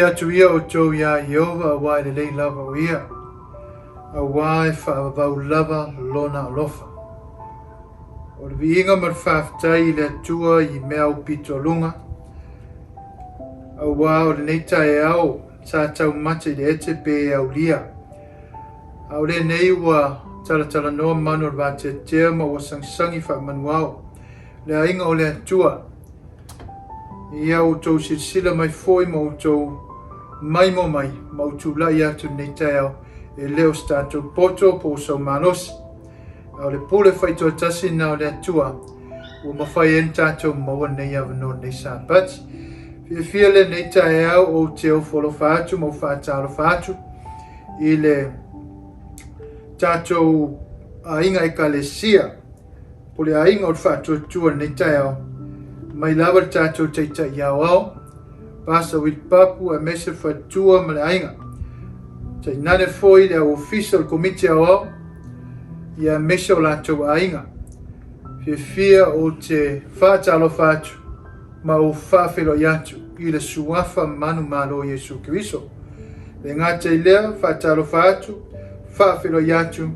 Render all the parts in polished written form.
Viia atu ia outou iā Ieova aua e lelei lava o ia, aua e faavavau lava lona alofa. O le viiga ma le faafetai i le Atua i mea aupito aluga, aua o lenei taeao sa taumate i le ete pe e aulia. A o lenei ua talatalanoa manu o le vateatea ma ua sagisagi faamanuao le aiga o le Atua. Ia outou silasila mai foi ma outou maimoa mai ma ou tulai atu i lenei taeao e le o se tatou poto po o sau malosi, a o le pule faitoatasi na o le Atua ua mafai ai ona tatou maua lenei avanoa lenei Sapati. Fiafia lenei taeao ou te ofo alofa atu ma ou faatalofa atu i le tatou aiga ekalesia po le aiga o le faatuatua lenei taeao mai lava le tatou taitai aoao Pasa Will Papu aemaise le faletua ma le aiga. Tainane foi le au ofisa o le Komiti Aoao ia aemaise o latou aiga. Fiafia ou te faatalofa atu ma ou faafeiloai atu i le suafa manumalo Iesu Keriso. Le gata i lea, faatalofa atu, faafeiloai atu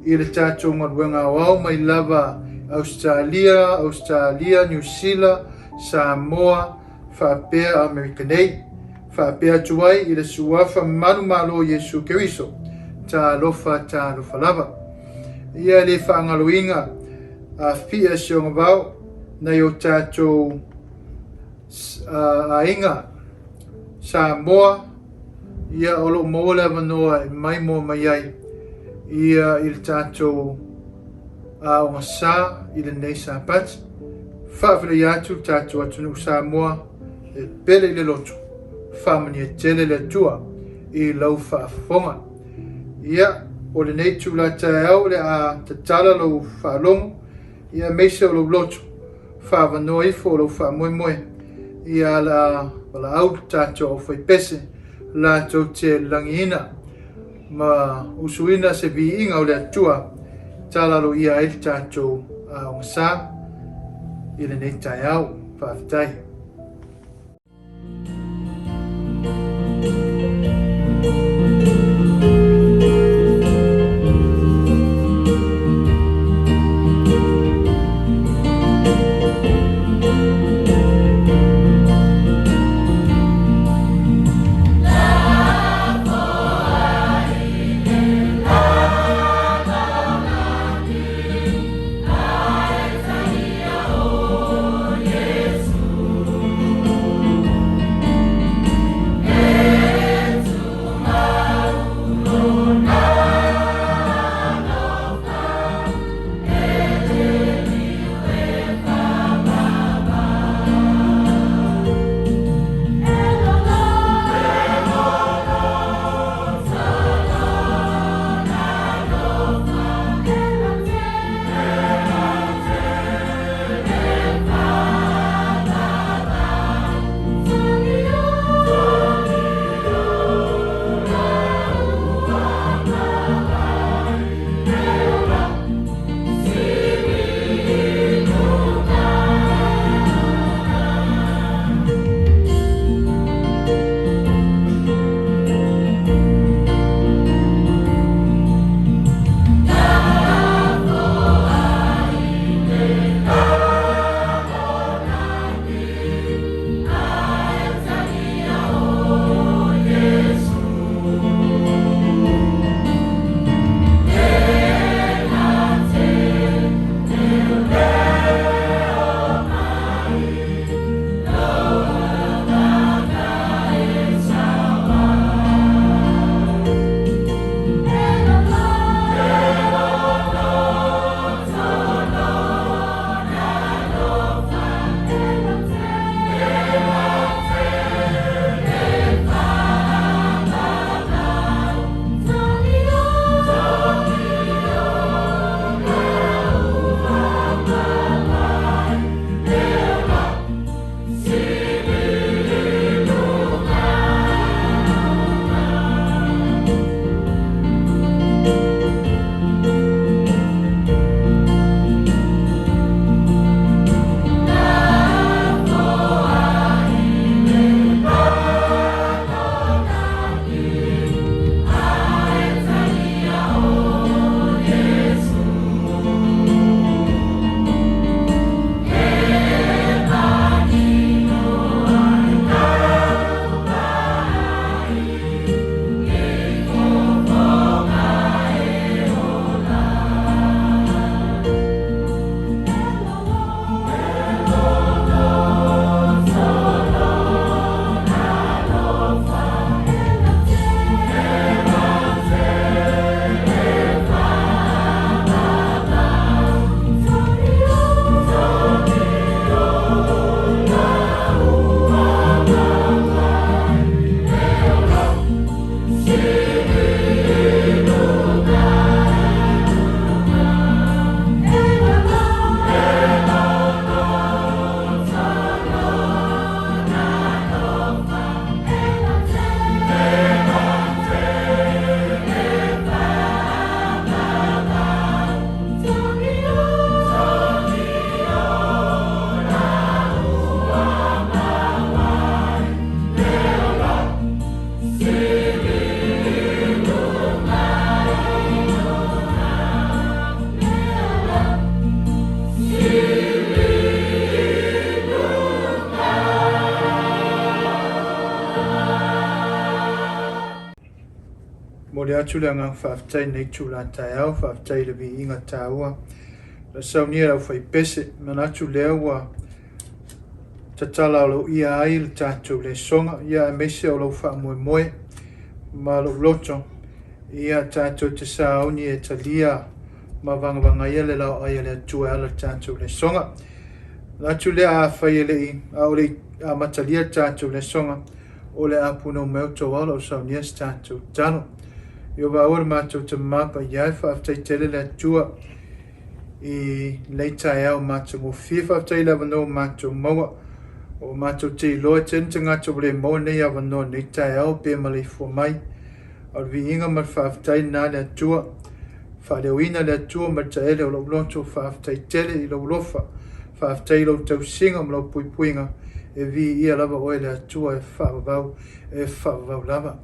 i le tatou galuega aoao mai lava Ausetalia, Ausetalia, Niu Sila, Samoa, faapea Amerika nei. Faapea atu ai i le suafa manumalo Iesu Keriso. Talofa, talofa lava. Ia e le faagaloina a fia si ogavao nai o tatou aiga Samoa, ia o lo o maua le avanoa e maimoa mai ai ia i le tatou aoga sa i lenei Sapati. Faafetai atu le tatou atunuu Samoa e pele i le loto, faamanuia tele le Atua i lau faafofoga. Ia, o lenei itula taeao o le a tatala lou faalogo, ia aemaise o lou loto, faavanoa ifo o lou faamoemoe, ia la valaau le tatou aufaipese latou te lagiina ma usuina se viiga o le Atua tala aloaia ai le tatou aoga sa i lenei taeao. Faafetai. atu le agaga faafetai i lenei itula taeao, faafetai i le viiga taua na saunia e le aufaipese. Manatu lea ua tatala aloaia ai le tatou lesoga, ia aemaise o lou faamoemoe ma lou loto, ia tatou te sauni e talia ma vagavagaia le laoai a le Atua e ala i le tatou lesoga. Manatu lea afai e le i, a o le i amatalia le tatou lesoga, o le a punou mai outou ao o saunia se tatou tatalo. Ieova o le matou Tama Paia, e faafetai tele le Atua i lenei taeao matagofie. Faafetai i le avanoa ua matou maua, ua matou te iloa e tele tagata ua le maua lenei avanoa i lenei taeao pe maleifua mai. A o le viiga ma le faafetai lena le Atua. Faaleoina le Atua ma le taele o lou loto, faafetai tele i lou alofa, faafetai i lou tausiga ma lau puipuiga, e viia lava oe le Atua e faavavau, e faavavau lava.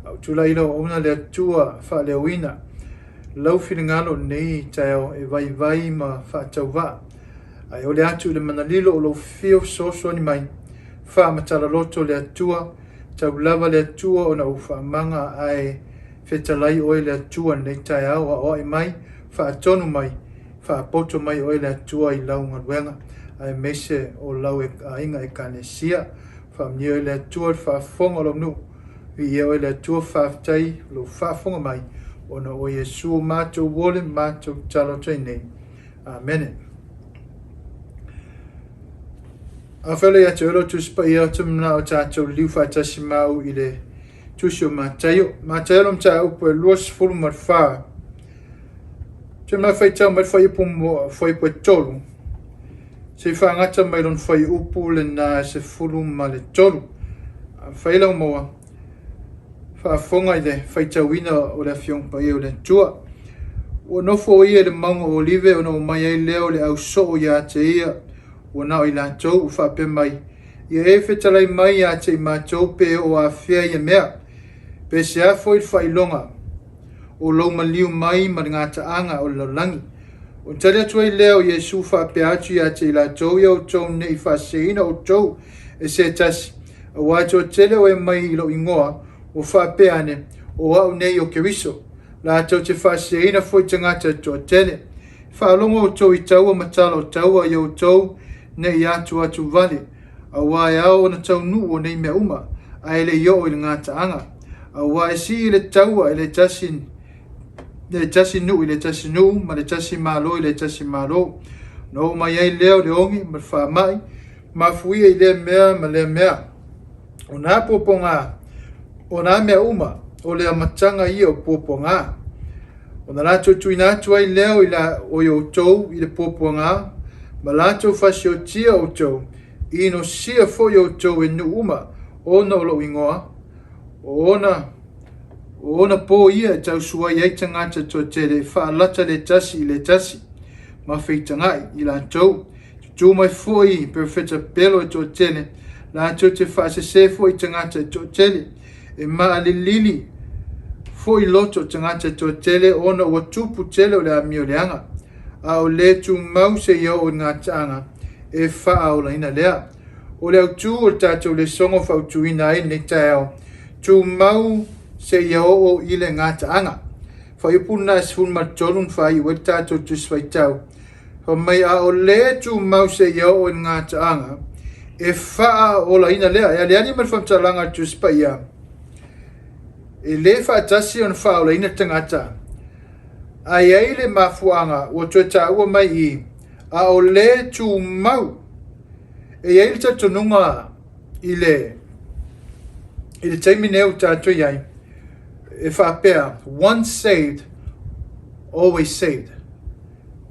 A o tulai i lau auauna le Atua, faaleoina lau finagalo i lenei taeao e vaivai ma faatauvaa, ae ole atu i le manalilo o lou fio fesoasoani mai, faamatala loto le Atua, tau lava le Atua ona ou faamaga, ae fetalai oe le Atua i lenei taeao, aoai mai, faatonu mai, faapoto mai oe le Atua i lau galuega, aemaise o lau aiga Ekalesia. Faamanuia oe le Atua i le faafofoga o lou nuu, viia oe le Atua, faafetai lou faafofoga mai, ona o Iesu o matou ole matou tatalo atu ai nei. Amene. Afai o le ia te oe lou Tusi Paia, ou te manao tatou liliu faatasi ma au i le Tusi o Mataio. Mataio le mataupu e 24. Te mea faitau mai le fuaiupu fuaiupu e 3. Se i faagata mai lona fuaiupu lena e 13. Afai lau maua, faafofoga i le faitauina o le Afioga Paia o le Atua. Ua nofo o ia i le mauga o Olive ona omai ai lea o le au soo ia te ia, ua na o i latou ua faapea mai, Ia e fetalai mai ia te i matou pe oo afea ia mea, pe se a foi le faailoga o lou maliu mai ma le gataaga o le lalolagi. Ona tali atu ai lea o Iesu faapea atu ia te i latou, Ia outou ne i faaseseina outou e se tasi, auā e toatele o e mai i lou igoa, ua faapea ane, O au nei o Keriso. Latou te faaseseina foi tagata e toatele. Faalogo outou i taua ma tala o taua, ia outou ne i atuatu vale, auā e ao ona taunuu o nei mea uma, ae le i oo i le gataaga. Auā e sii le taua e le tasi le tasi nuu i le tasi nuu ma le tasi malo i le tasi malo. Ona oo mai ai lea o le oge ma le faamai, mafuia i lea mea ma lea mea. O nā puapuaga, o nā mea uma, o le amataga ia o puapuaga. Ona latou tuuina atu ai lea o i la, o i outou i le puapuaga, ma latou fasiotia outou, inosia foi outou e nuu uma, ona o lou igoa, o ona, o ona pō ia e tausuai ai tagata toatele e faalata le tasi i le tasi, ma feitagai i latou. Tutū mai foi perofeta pelo e toatele, latou te faasese foi i tagata e toatele, e maalilili foi loto o tagata e toatele ona ua tupu tele o le amio leaga, a o le tumau seia oo i le gataaga e faaolaina lea. O le autū o le tatou lesoga ua fautuina ai lenei taeao, tumau seia oo i le gataaga. Fuaiupu lena e 13 na faaiu ai le tatou Tusi Faitau. Fai mai, a o le tumau seia oo i le gataaga, e faaolaina lea. E aliali mai le faamatalaga a le Tusi Paia, e le faatasi ona faaolaina le tagata, ae i ai le mafuaaga ua toe taua mai i i, a o le tumau. E i ai le talitonuga i le i le taimi nei ua tatou i ai, e faapea, once saved, always saved.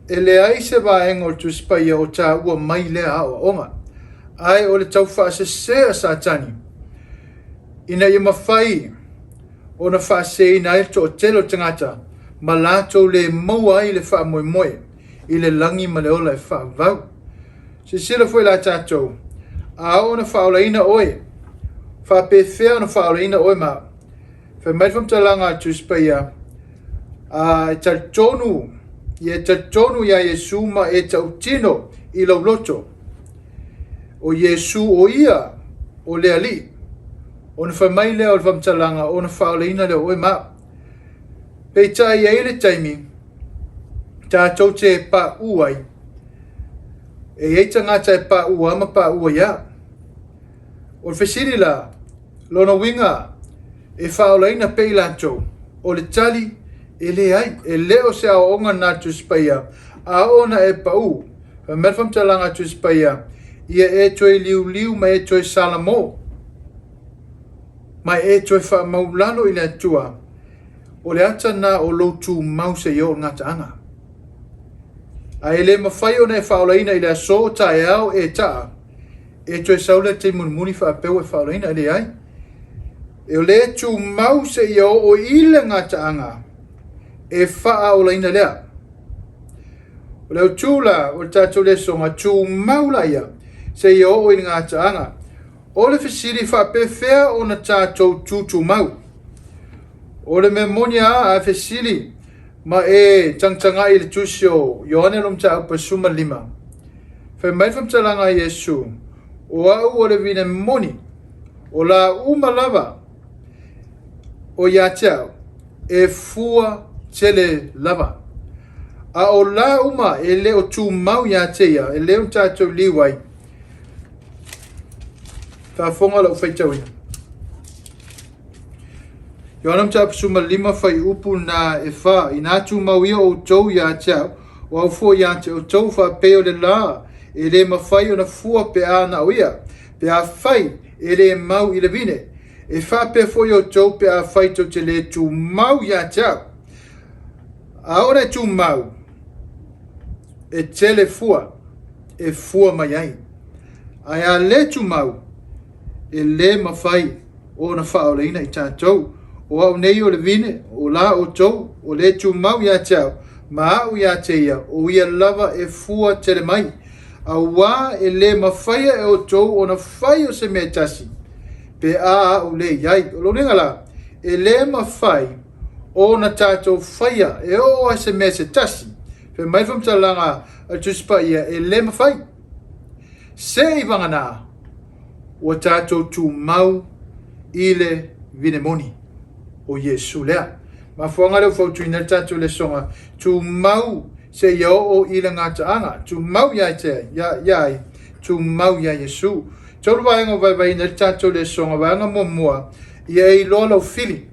E leai se vaega o le Tusi Paia o taua mai lea aoaoga, ae o le taufaasese a Satani ina ia mafai ona faaseseina ai le toatele o tagata ma latou le maua ai le faamoemoe i le lagi ma le ola e faavavau. Silasila foi la tatou, a oo ona faaolaina oe, faapefea ona faaolaina oe ma au? Fai mai le faamatalaga a le Tusi Paia, a e talitonu, ia e talitonu iā Iesu ma e tautino i lou loto, o Iesu o ia o le Alii. Ona fai mai lea o le faamatalaga, ona faaolaina lea o oe ma au. Peitai e i ai le taimi tatou te paʻu ai, e i ai tagata e paʻu lava ma paʻu ai lava. O le fesili la, lona uiga e faaolaina pea i latou? O le tali, e leai, e le o se aoaoga lena a le Tusi Paia, a oo ina e pau, fai mai le faamatalaga a le Tusi Paia, ia e toe liuliu ma e toe salamo, ma e toe faamaulalo i le Atua, o le ata lena o lou tumau seia oo i le gataaga. Ae le mafai ona e faaolaina i le aso o taeao e taa, e toe sau le taimi mulimuli faapea ua e faaolaina, e leai. E o le tumau seia oo i le gataaga e faaolaina lea. O le autu la o le tatou lesoga, tumau laia seia oo i le gataaga. O le fesili faapefea ona tatou tutumau? O le mea moni lava, a fesili ma e tagatagai i le tusi o Ioane lona mataupu 15, fai mai le faamatalaga a Iesu, O au o le vine moni, o la uma lava o ia te au, e fua tele lava. A o la uma e le o tumau ia te ia, e le o tatou liu ai. Faafofoga lau faitauina. Ioane mataupu 15 fuaiupu na e 4, Inā tumau ia outou ia te au, o au foi ia te outou, faapei o le la e le mafai ona fua pe a na o ia, pe afai e le mau i le vine, e faapea foi outou pe afai tou te le tumau ia te au. A oo ina e tumau, e tele fua e fua mai ai. Ae a le tumau, e le mafai ona faaolaina i tatou. O au nei o le vine, o la outou, o le tumau ia te au, ma au ia te ia, o ia lava e fua tele mai. Auā e le mafaia e outou ona fai o se mea e tasi, pe a au le i ai. O lona uiga la, e le mafai ona tatou faia e oo lava se mea se tasi, fai mai le faamatalaga a le Tusi Paia, e le mafai. Se i vagana ua tatou tumau i le vine moni o Iesu lea. Mafuaaga lea ua fautuaina ai le tatou lesoga, tumau seia oo i le gataaga, tumau ia te ia ai, tumau ia Iesu. Tolu vaega ua vaevaeina ai le tatou lesoga. Vaega muamua, ia e iloa lou fili.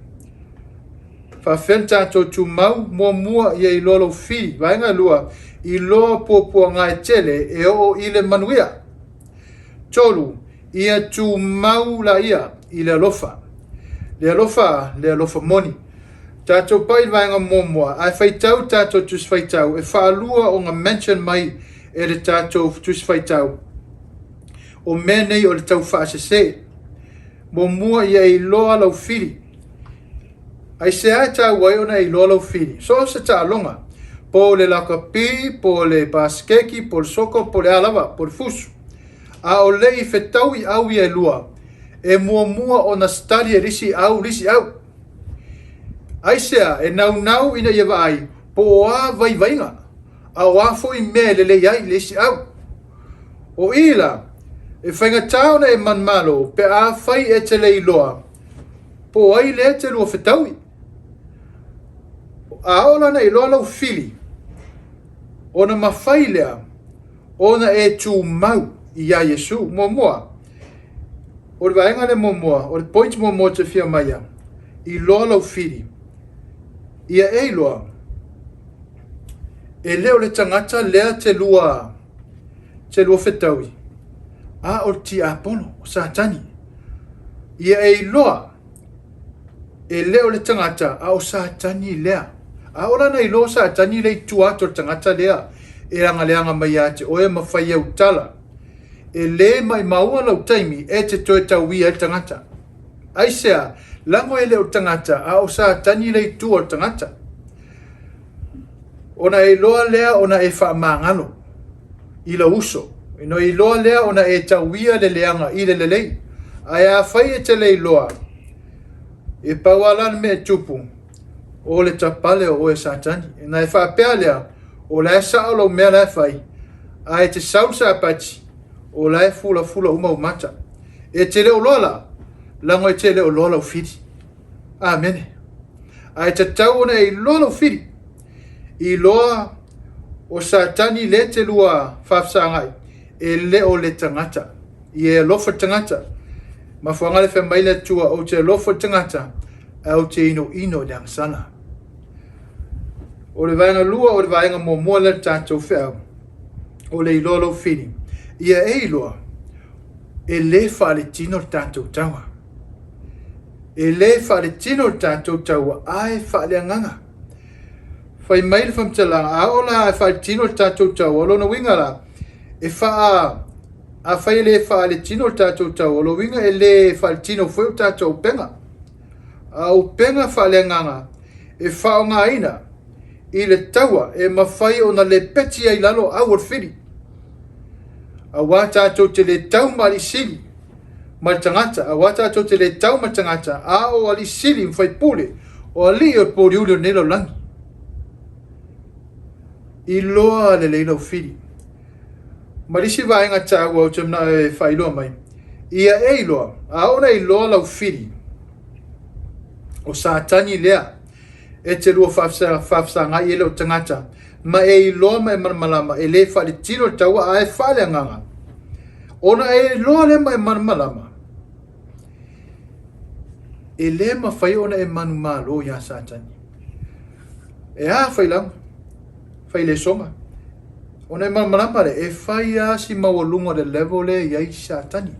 Faafefea ona tatou tumau? Muamua, ia iloa lou fili. Vaega lua, iloa puapuaga e tele e oo i le manuia. 3, ia tumau laia i le alofa. Le alofa, le alofa moni. Tatou pai i le vaega muamua, ae faitau le tatou Tusi Faitau, e faalua ona mention mai e le tatou Tusi Faitau o mea nei o le taufaasese. Muamua, ia iloa lau fili. Aisea e taua ai ona e iloa lau fili? So o se taaloga, po o le lakapi, po o le basiketi, po o le soko, po o le a lava, po o le fusu. A o le i fetaui au ia e lua, e muamua ona study e le isi au le isi au. Aisea e naunau ina ia vaai po o a vaivaiga, a o a foi mea e lelei ai le isi au. O i la, e faigata ona e manumalo pe afai e te le iloa Po o ai lea e te lua fetaui? A oo la ina iloa lau fili, ona mafai lea ona e tumau iā Iesu. Muamua, o le vaega lea muamua, o le point muamua ou te fia aumaia, iloa lau fili. Ia e iloa, e le o le tagata lea te lua te lua fetaui, a o le tiapolo, o Satani. Ia e iloa, e le o le tagata, a o Satani lea. A oo la ina iloa o Satani lea i tua atu o le tagata lea e agaleaga mai ia te oe ma fai au tala, e le maimaua lau taimi e te toe tauia ai le tagata. Aisea? Lago e le o le tagata, a o Satani lea i tua o le tagata. Ona e iloa lea ona e faamagalo i lou uso. Ona e iloa lea ona e tauia le leaga i le lelei. Ae afai e te le iloa, e pau lava la le mea e tupu, o le tapale o oe e Satani. Ona e faapea lea, o la e sao lau mea la e fai, ae e te sau le Sapati, o la e fulafula uma ou mata. E te le o iloa la, lago e te le o iloa lau fili. Amene. Ae tatau ona e iloa lou fili. Iloa o Satani lea e te lua faafesagai, e le o le tagata. Ia e alofa le tagata. Mafuaaga lea fai mai le Atua, ou te alofa i le tagata, ae ou te inoino i le agasala. O le vaega lua o le vaega muamua lea le tatou feau, o le iloa lou fili. Ia e iloa, e le faaletino le tatou taua. E le faaletino le tatou taua, ae faaleagaga. Fai mai le faamatalaga, a oo la e faaletino le tatou taua, o lona uiga la, e faa, afai e le faaletino le tatou taua, o lona uiga e le faaletino foi o tatou upega. A o upega faaleagaga e faaaogaina i le taua e mafai ona lepeti ai i lalo au o le fili. Aua tatou te le tau ma alii sili ma le tagata, aua tatou te le tau ma le tagata, a o alii sili ma faipule, o alii o le pōliuli o lenei lalolagi. Iloa lelei lau fili. Ma le isi vaega taua ou te manao e faailoa mai, ia e iloa, a oo ina iloa lau fili, o Satani lea e te lua faafesagai e le o tagata, ma e iloa ma e malamalama e le faaletino le taua ae faaleagaga. Ona e iloa lea ma e malamalama, e le mafai ona e manumalo iā Satani. E a failaga, failesoga, ona e malamalama lea, e fai lava si maualuga o le level lea e i ai Satani.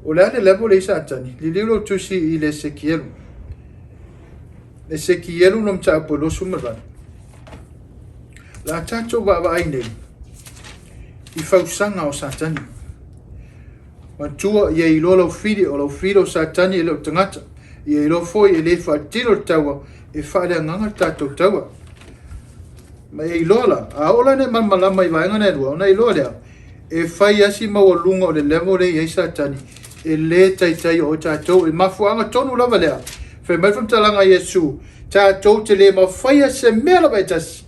O le a le level lea e i ai Satani? Liliu lau tusi i le Esekielu. Esekielu no mataupu e 28. La tatou vaavaai nei i fausaga o Satani. Matua, ia iloa lau fili, o lau fili o Satani e le o tagata. Ia iloa foi e le faatino le taua, e faaleagaga le tatou taua. Ma e iloa la, a oo la ina e malamalama i vaega na e lua, ona e iloa lea, e fai lava si maualuga o le level lea e i ai Satani, e le taitai oo tatou. E mafuaaga tonu lava lea, fai mai le faamatalaga a Iesu, tatou te le mafaia se mea lava e tasi,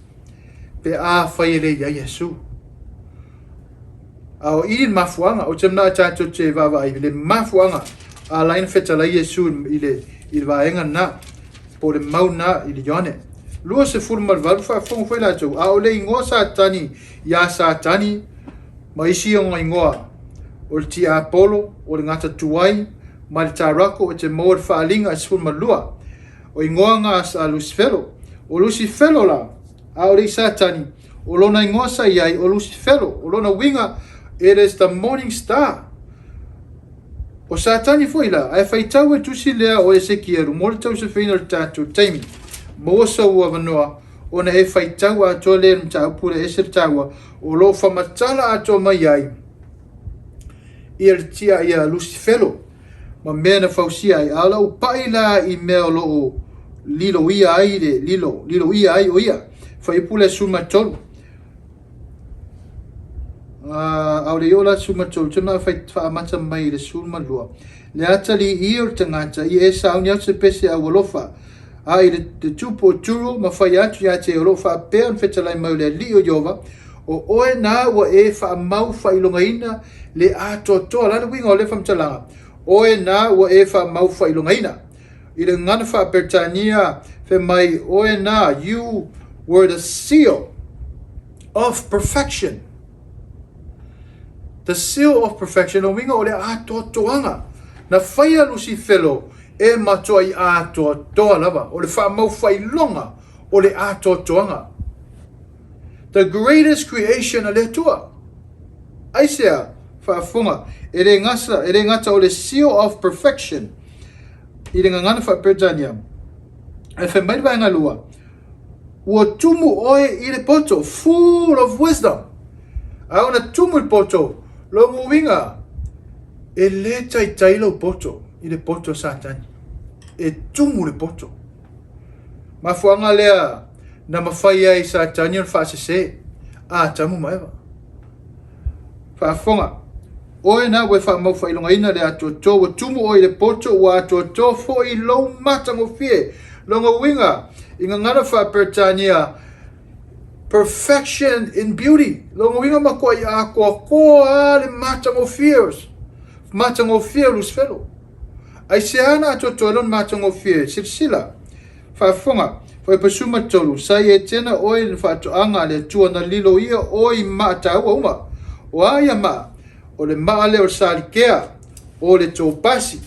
pe afai e le i ai Iesu. A o i le mafuaaga, ou te manao tatou te vaavaai i le mafuaaga a ala ai ona fetalai Iesu i le, i le vaega lena, po o le mau lena i le Ioane. 28 faafofoga foi latou, a o le igoa Satani iā Satani ma isi ona igoa, o le tiapolo, o le gata tuai, ma le tarako e te maua i le Faaaliga e 12. O igoa na a Lusifelo. O Lusifelo la, a o le i Satani, o lona igoa sa i ai o Lusifelo. O lona uiga, it is the morning star. O Satani foi la, ae faitau e tusi lea o Esekielu mo le tausafeina o le tatou taimi. Maua sou avanoa ona e faitau atoa lea i le mataupu lea e ese le taua o lo o faamatala atoa mai ai ia le tia ia Lusifelo ma mea na fausia ai. A o lau pai la i mea o lo o liloia ai le lilo, liloia ai o ia. Fuaiupu lea 13. Aole i oo la 13, te mea fai faamata mai i le 12. Le atalii o le tagata ia e sauni atu se pese au alofa a i le tupu o Turo ma fai atu ia te o lo o faapea ona fetalai mai o le Alii o Ieova, o oe na ua e faamau faailogaina le atoatoa. La le uiga o lea faamatalaga, oe na ua e faamau faailogaina. I le gagana faa-Peretania, fai mai, oe na, you were the seal of perfection. The seal of perfection, o uiga o le atoatoaga. Na faia Lusifelo e matuai atoatoa lava, o le faamau faailoga o le atoatoaga. The greatest creation a le Atua. Aisea, faafofoga, e le gasa, e le gata o le seal of perfection i le gagana faa-Peretania. Ae fai mai le vaega lua, ua tumu oe i le poto, full of wisdom. A ona tumu i le poto, lona uiga, e le taitai lou poto i le poto a Satani. E tumu le poto. Mafuaaga lea na mafai ai Satani ona faasese Atamu ma Eva. Faafofoga, oe na ua e faamau faailogaina le atoatoa, ua tumu oe i le poto, ua atoatoa foi lou matagofie. Lona uiga, i gagana faa-Peretania, perfection in beauty. Lona uiga matuai atoatoa lava le matagofie, matagofie o Lusifelo. Aisea na atoatoa ai lona matagofie? Silasila. Faafofoga, Fuaiupu 13, Sa i Etena oe i le faatoaga a le Atua na lilo ia oe i maa taua uma. O a ia maa? O le maa lea o le salikea, o le topasi.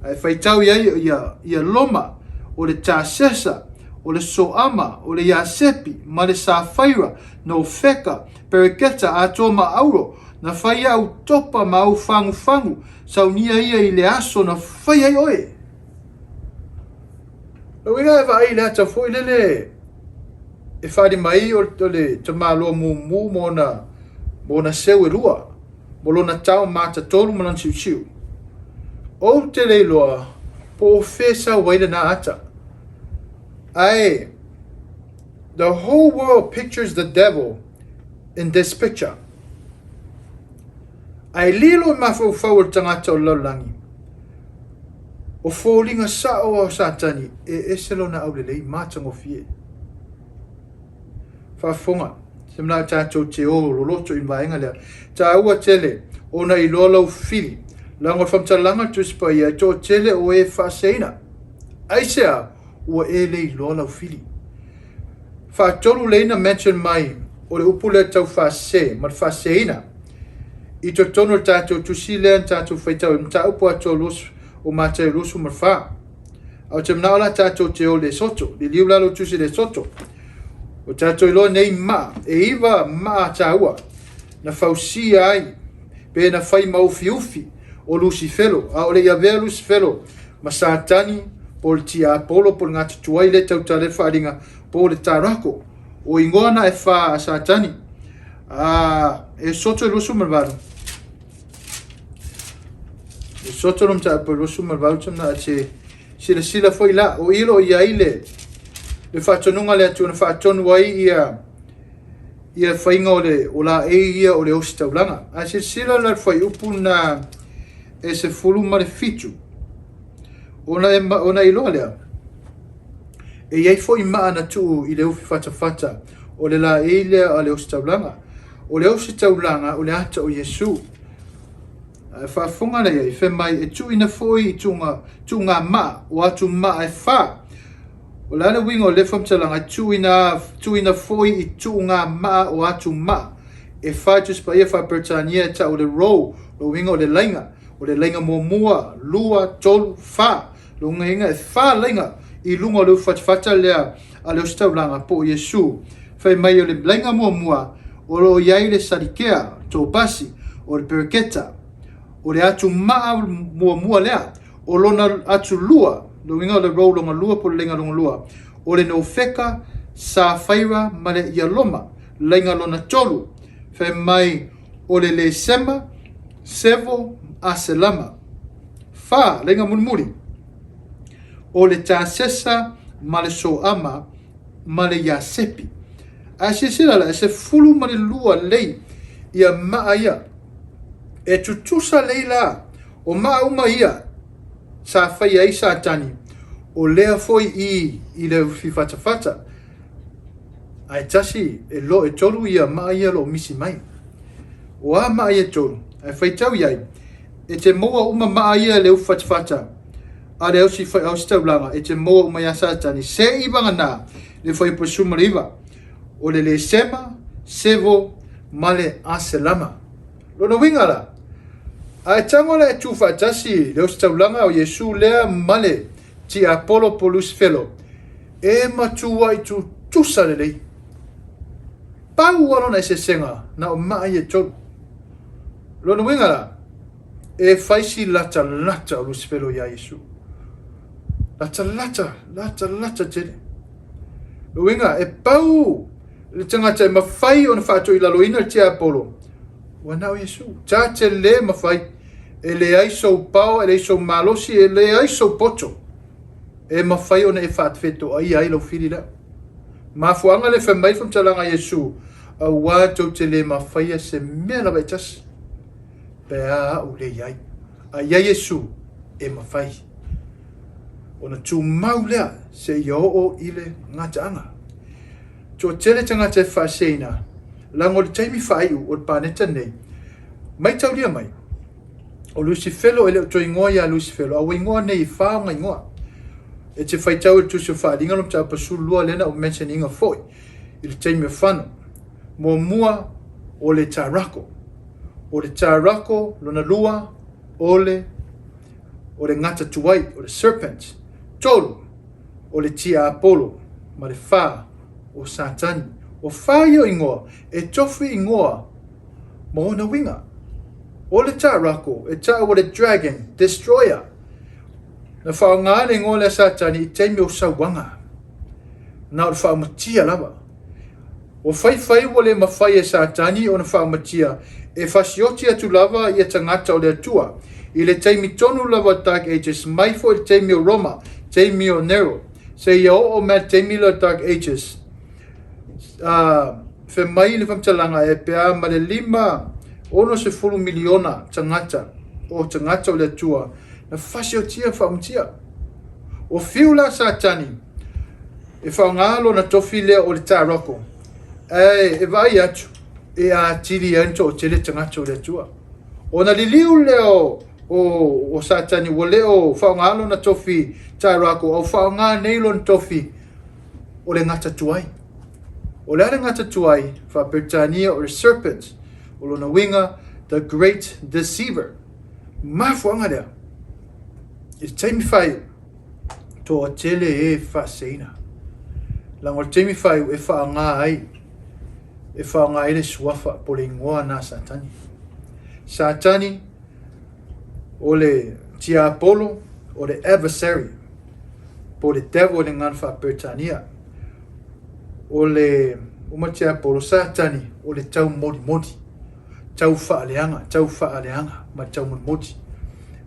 Ae faitau i ai ia, ia Loma, o le Tasesa, o le Soama, o le Iasepi, ma le Safaira, Nofeka, Pereketa, atoa ma Auro, na fai au topa ma au fagufagu, saunia ia i le aso na fai ai oe. Le uiga e vaai i le ata foi lele e faaali mai o le tamaloa mumu ma ona, ma ona seu e lua, ma lona tao matatolu ma lona siusiu. Ou te le iloa po o fea e sau ai lena ata. Ae, the whole world pictures the devil in this picture. Ae lilo i mafaufau o le tagata o le lalolagi, o foliga sao o Satani e ese lona aulelei matagofie. Faafofoga, se manao tatou te o loloto i le vaega lea. Taua tele ona iloa lau fili, leaga o le faamatalaga a le Tusi Paia e toatele o e faaseseina. Aisea ua e le iloa lau fili? Faatolu lei na mention mai o le upu lea tau faasese ma le faaseseina i totonu o le tatou tusi lea na tatou faitau i le mataupu atoa o Mataio 24. A ou te manao la tatou te o i le Esoto, liliu la lou tusi i le Esoto. O tatou iloa nei maa, e iva maa taua na fausia ai pe na fai ma ufiufi o Lusifelo, a o le i avea Lusifelo ma Satani, po o le tiapolo, po o le gatatuai lea e tautala ai le faaaliga, po o le tarako. O igoa na e fa a Satani. A, Esoto 28. Esoto lo mataupu 28, te mna te silasila foi la, o i lo i ai le, le faatonuga a le Atua na faatonu ai ia ia faiga o le o laei ia o le ositaulaga. Ae silasila la le fuaiupu na e 17, ona e, ona iloa lea, e i ai foi maa na tuu i le ufi fatafata o le laei lea a le ositaulaga. O le ositaulaga o le ata o Iesu. Ae faafofoga lea i ai, fai mai e tuuina foi i tuuga, tuuga maa o atu maa e fa. O le a le uiga o lea faamatalaga, e tuuina, tuuina foi i tuuga maa o atu maa e fa. Tusi Paia faa-Peretania e tau o le row, o uiga o le laiga, o le laiga muamua, lua, tolu, fa. Lona uiga e fa laiga i luga o le ufatafata lea a le ositaulaga po o Iesu. Fai mai o le laiga muamua o lo o i ai le salikea, topasi, o le pereketa, o le atu maa muamua lea, o lona atu lua, lona uiga o le row lona lua po o le laiga lona lua, o le nofeka, safaira ma le ialoma, laiga lona tolu, fai mai o le lesema, sevo, aselama. Fa, laiga mulimuli, o le tasesa ma le soama ma le iasepi. Ae silasila la, e 12 lei ia maa ia. E tutusa lei la, o maa uma ia sa faia ai Satani, o lea foi i i le ufifatafata. Ae tasi, e lo, e tolu ia maa ia lo o misi mai. O a maa ia tolu, ae faitau i ai, e te maua uma maa ia le ufifatafata a le ausi taulaga, e te maua uma iā Satani, se i vagana le fuaiupu 19, o le Lesema, Sevo ma le Aselama. Lona uiga la, a e tago la e tu faatasi le ositaulaga o Iesu lea ma le tiapolo po Lusifelo, e matuai tutusa lelei. Pau lava lona eseesega na o maa ia e tolu. Lona uiga la, e fai si latalata o Lusifelo iā Iesu. Latalata, latalata tele. Lona uiga, e pau le tagata e mafai ona faatoilaloina le tiapolo, ua na o Iesu. Ta te le mafai, e leai sou power, e leai sou malosi, e leai sou poto e mafai ona e faafetoaia ai lau fili lea. Mafuaaga lea fai mai le faamatalaga a Iesu, auā tou te le mafaia se mea lava e tasi, pe a a'u le i ai. A i ai Iesu, e mafai. Ona tumau lea seia oo i le gataaga. Toatele tagata e faaseseina, leaga o le taimi faaiu o le paneta nei, maitaulia mai, o Lusifelo e le o toe igoa ia Lusifelo, a ua igoa nei e fa ona igoa. E te faitau i le Tusi o Faaaliga lona mataupu 12 lea na ou mention ina foi i le taimi o Fano. Muamua, o le Tarako. O le Tarako, lona lua, o le o le gata tuai, o le serpent. 3, o le tiapolo. Ma le 4, o Satani. O fa ia o igoa, e tofi igoa ma ona uiga. O le Tarako, e taua o le dragon, destroyer. Na faaaoga le igoa lea Satani i taimi o sauaga. Na o le faamatia lava. Ua faifai ua le mafai e Satani ona faamatia e fasioti atu lava ia tagata o le Atua. I le taimi tonu lava o Dark Ages, mai foi i le taimi o Roma, taimi o Nero, seia oo mai le taimi lea o Dark Ages, fai mai le faamatalaga e pe a ma le 5 60 miliona tagata o tagata o le Atua na fasiotia faamatia. O fiu la Satani e faaaoga lona tofi lea o le Taroko, ae e vaai atu e atili ai le toatele tagata o le Atua. Ona liliu lea o Satani ua le o faaaoga lona tofi Tarako, au faaaoga nei lona tofi o le gata tuai. O le a le gata tuai? Faa-Peretania o le serpent, o lona uiga the great deceiver. Mafuaaga lea, i le taimi faaiu, toatele e faaseseina. Leaga o le taimi faaiu e faaaoga ai, e faaaoga ai le suafa po o le igoa na Satani. Satani o le tiapolo, o le adversary, po o le devil i le gagana faa-Peretania. O le uma tiapolo, Satani o le taumolimoli, tau faaleaga, tau faaleaga ma le taumolimoli.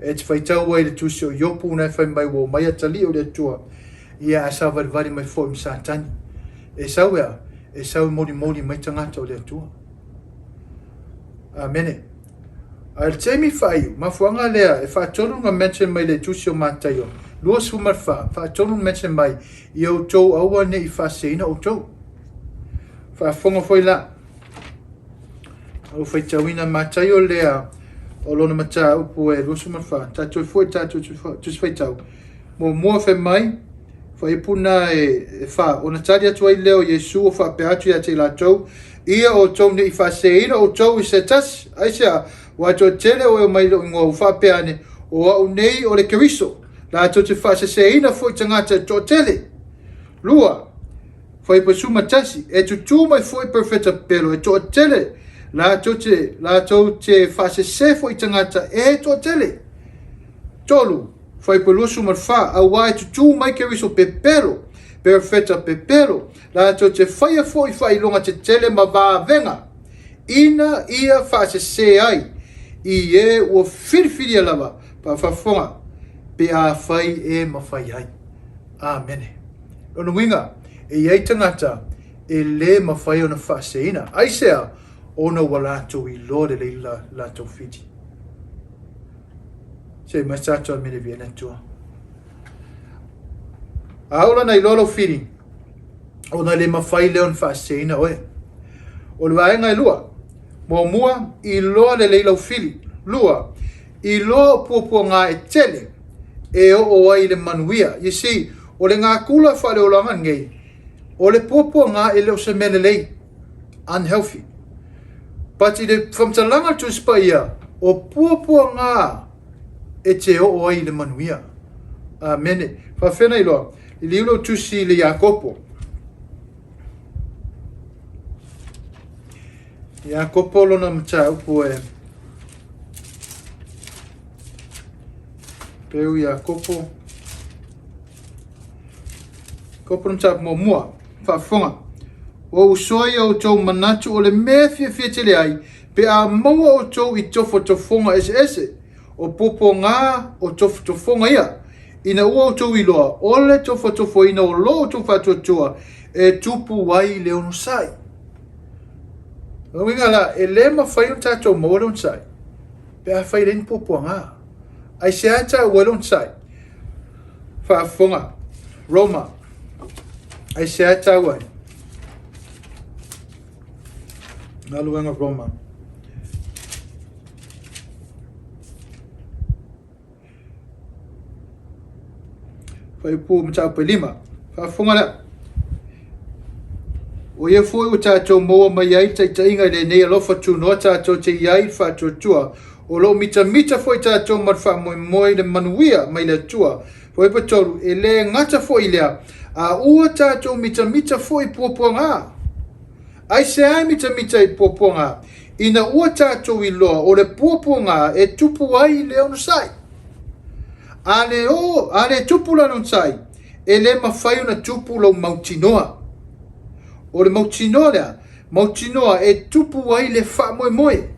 E te faitau ai i le tusi o Iopu na e fai mai ua omai atalii o le Atua, ia ae savalivali mai foi ma Satani. E sau e a? E sau e molimoli mai tagata o le Atua. Amene. A o le taimi faaiu, mafuaaga lea e faatonu na mention mai le tusi o Mataio 24, faatonu na mention mai ia outou aua ne i faaseseina outou. Faafofoga foi la. O faitauina Mataio lea o lona mataupu e 24, tatou foi tatou tusi faitau. Muamua fai mai, fuaiupu na e 4, ona tali atu ai lea o Iesu o faapea atu ia te i latou, ia outou ne i faaseseina outou i se tasi, aisea, aua e toatele o e omai i lou igoa ua faapea ane, o au nei o le Keriso, latou te faaseseina foi tagata e toatele. 2, fuaiupu 11, e tutū mai foi perofeta pepelo e toatele, latou te faasese foi tagata e toatele. 3, fuaiupu 24, aua e tutū mai Keriso pepelo, perofeta pepelo, latou te faia foi faailoga tetele ma vavega, ina ia faasese ai i e ua filifilia lava, faafofoga, pe afai e mafai ai. Amene. Lona uiga, e i ai tagata e lē mafai ona faaseseina. Aisea? Ona ua latou iloa lelei le latou fili. Se mai tatou amene viia le Atua. A oo la na iloa lou fili, ona le mafai lea ona faaseseina oe. O le vaega e lua, muamua, iloa lelei lau fili. 2, iloa o puapuaga e tele e oo ai i le manuia. You see, o le gakula faaleolaga nei, o le puapuaga e le o se mea lelei, unhealthy. But i le faamatalaga a le Tusi Paia, o puapuaga e te oo ai i le manuia. Amene. Faafefea na iloa? Liliu lau tusi i le Iakopo. Iakopo lona mataupu e Peu Iakopo. Kopo lona mataupu muamua. Faafofoga. Ua usoa ia outou manatu o le mea fiafia tele ai, pe a maua outou i tofotofoga eseese, o puapuaga o tofotofoga ia, ina ua outou iloa o le tofotofoina o lo outou faatuatua e tupu ai le onosai. O lona uiga la, e le mafai ona tatou maua le onosai pe afai e leai ni puapuaga. Aisea e taua ai le onosai? Faafofoga, Roma, aisea e taua ai? Galuega Roma. Fuaiupu mataupu e 5. Faafofoga lea. O ia foi ua tatou maua mai ai le taitaiga i lenei alofa tunoa tatou te i ai i le faatuatua. O lo o mitamita foi tatou ma le faamoemoe i le manuia mai le Atua. Fuaiupu 3, e le gata foi i lea, a ua tatou mitamita foi i puapuaga. Aisea e mitamita i puapuaga? Ina ua tatou iloa o le puapuaga e tupu ai le onosai. A le, o, a le tupu la le onosai, e le mafai ona tupu lou mautinoa. O le mautinoa lea, mautinoa e tupu ai le faamoemoe.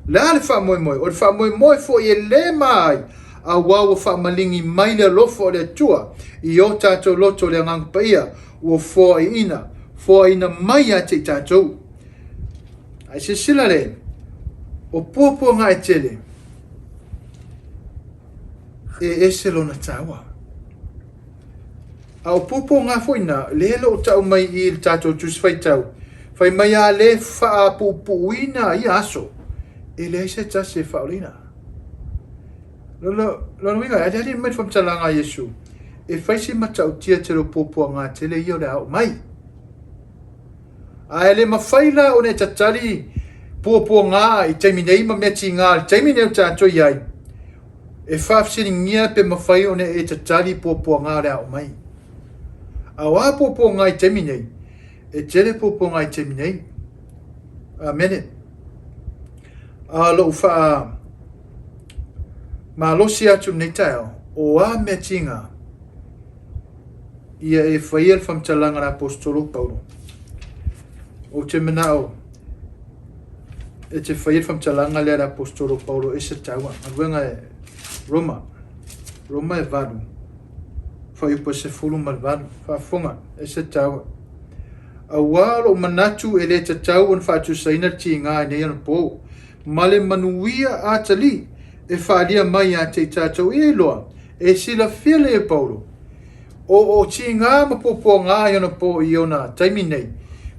Le a le faamoemoe? O le faamoemoe foi e le ma ai, auā ua faamaligi mai le alofa o le Atua i o tatou loto o le Agaga Paia ua foaiina, foaiina mai ia te i tatou. Ae silasila le, o puapuaga e tele, e ese lona taua. A o puapuaga foi na, lea e le o tau mai i le tatou Tusi Faitau, fai mai a le faapuupuuina ia aso, e leai se tasi e faaolaina. Lona uiga, e aliali mai le faamatalaga a Iesu, e fai si matautia tele o puapuaga tele ia o le a oo mai. A e le mafai la ona e tatali puapuaga i taimi nei ma mea tiga i le taimi nei o tatou i ai, e faafesiligia pe mafai ona e tatali puapuaga o le a oo mai. A o a puapuaga i taimi nei? E tele puapuaga i taimi nei. Amene. A lou faa malosi atu lenei taeao, o a mea tiga ia e faia le faamatalaga a le Aposetolo Paulo. Ou te manao e te faia le faamatalaga lea a le Aposetolo Paulo e se taua. Galuega e Roma, Roma e 8, fuaiupu e 18, faafofoga, e se taua. Auā lou manatu e le tatau ona faatusaina le tiga i nei anapo, ma le manuia atalii e faaalia mai ia te i tatou ia iloa, e silafia lelei e Paulo, o o tiga ma puapuaga i ona po i ona taimi nei,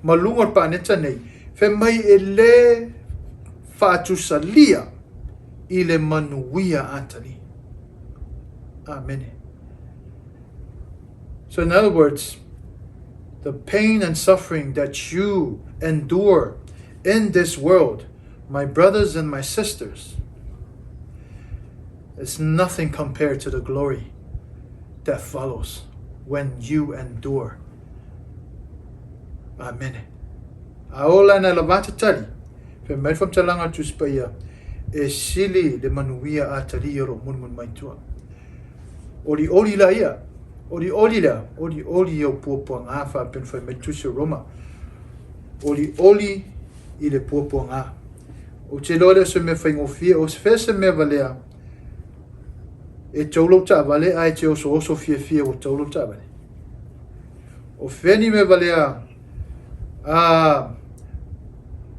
ma luga o le paneta nei, fai mai e le faatusalia i le manuia atalii. Amene. So in other words, the pain and suffering that you endure in this world, my brothers and my sisters, is nothing compared to the glory that follows when you endure. Amene. A ola na lavata tali, fai mai le faamatalaga a le Tusi Paia, e sili le manuia atalii o lo o mulimuli mai tua. Olioli la ia, olioli lea, olioli i ou puapuaga faapea na fai mai le Tusi o Roma. Olioli i le puapuaga. Ou te iloa lea o se mea faigofie, o fea se mea valea e tou lou taavale ae te osooso fiafia ua tou lou taavale. O fea ni mea valea a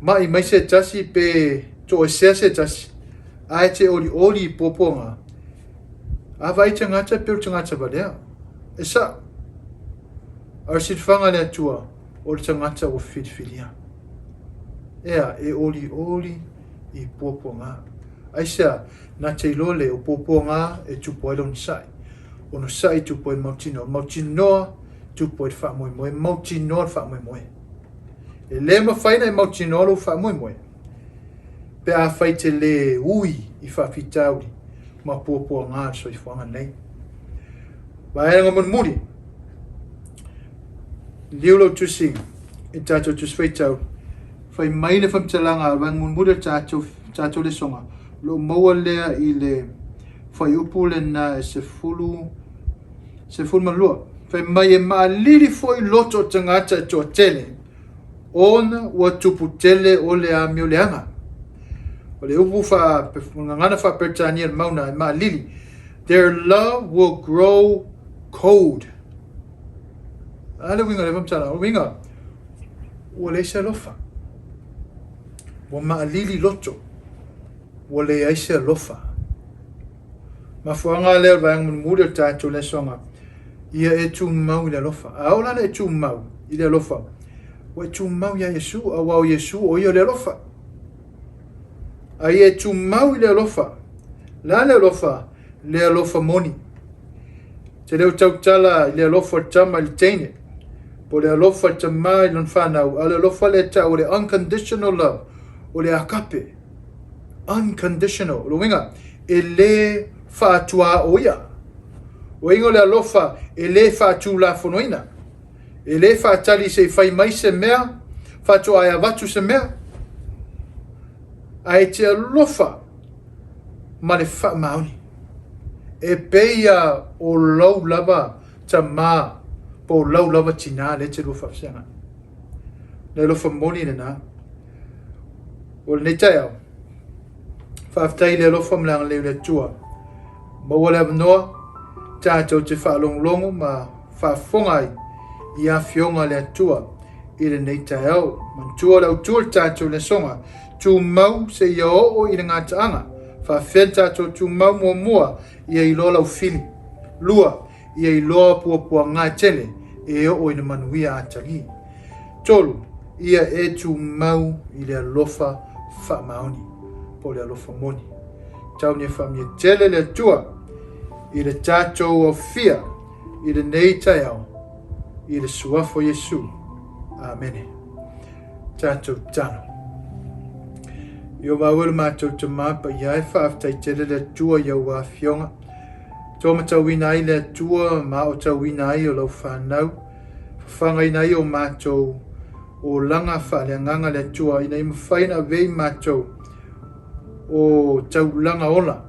ma'i mai se tasi pe toesea se tasi ae te olioli i puapuaga. A vaai tagata pei o le tagata valea. E sa'o. A o le silafaga a le Atua, o le tagata ua filifilia. Ea, e olioli i puapuaga. Aisea, na te iloa le o puapuaga e tupu ai le onosai. Onosai e tupu ai le mautinoa. Mautinoa tupu ai le faamoemoe. Mautinoa le faamoemoe. E le mafai ona e mautinoa lou faamoemoe pe afai te le ui i faafitauli ma puapuaga o le soifuaga nei. Vaega mulimuli, liu lau tusi i tatou tusi faitau, fai mai le faamatalaga a vaega mulimuli o le tatou, tatou lesoga, o lo o maua lea i le fuaiupu lena e 12. Fai mai e maalili foi loto o tagata e toatele, ona ua tupu tele o le amio leaga. O le upu faa, gagana faa-Peretania le mauna e maalili, their love will grow cold. A le uiga o le faamatalaga, o le uiga, ua leai se alofa. Ua maalili loto, ua leai se alofa. Mafuaaga lea o le vaega mulimuli o le tatou lesoga, ia e tumau i le alofa. A oo la ina e tumau i le alofa, ua e tumau iā Iesu, auā o Iesu o ia o le alofa. A ia e tumau i le alofa, le a le alofa? Le alofa moni. Te le o tautala i le alofa o le tama i le teine, po o le alofa o le tamā i lona fanau, a o le alofa lea e tau o le unconditional love, o le agape, unconditional. O le uiga, e le faatuaoia. O uiga o le alofa e le faatulafonoina. E le faatali se i fai mai se mea, faatoa e avatu se mea, ae te alofa ma le faamaoni. E pei a o lou lava tamā po o lau lava tinā lea e te lua faafesagai. Le alofa moni lenā. O lenei taeao, faafetai i le alofa ma le agalelei o le Atua. Maua le avanoa tatou te faalogologo ma faafofoga ai i afioga a le Atua i lenei taeao. Manatua le autu o le tatou lesoga, tumau seia oo i le gataaga. Faafefea ona tatou tumau? Muamua, ia iloa lau fili. Lua, ia iloa puapuaga e tele e oo i le manuia atalii. Tolu, ia e tumau i le alofa faamaoni po o le alofa moni. Tau ina faamanuia tele le Atua i le tatou aofia i lenei taeao i le suafa o Iesu. Amene. Tatou tatalo. Ieova e lo matou Tamā paia e, faafetai tele le Atua i au afioga. Toa matauina ai le Atua ma aotauina ai o lau fanau, fafagaina ai o matou olaga faaleagaga le Atua, ina ia mafai ona avea i matou o taulaga ola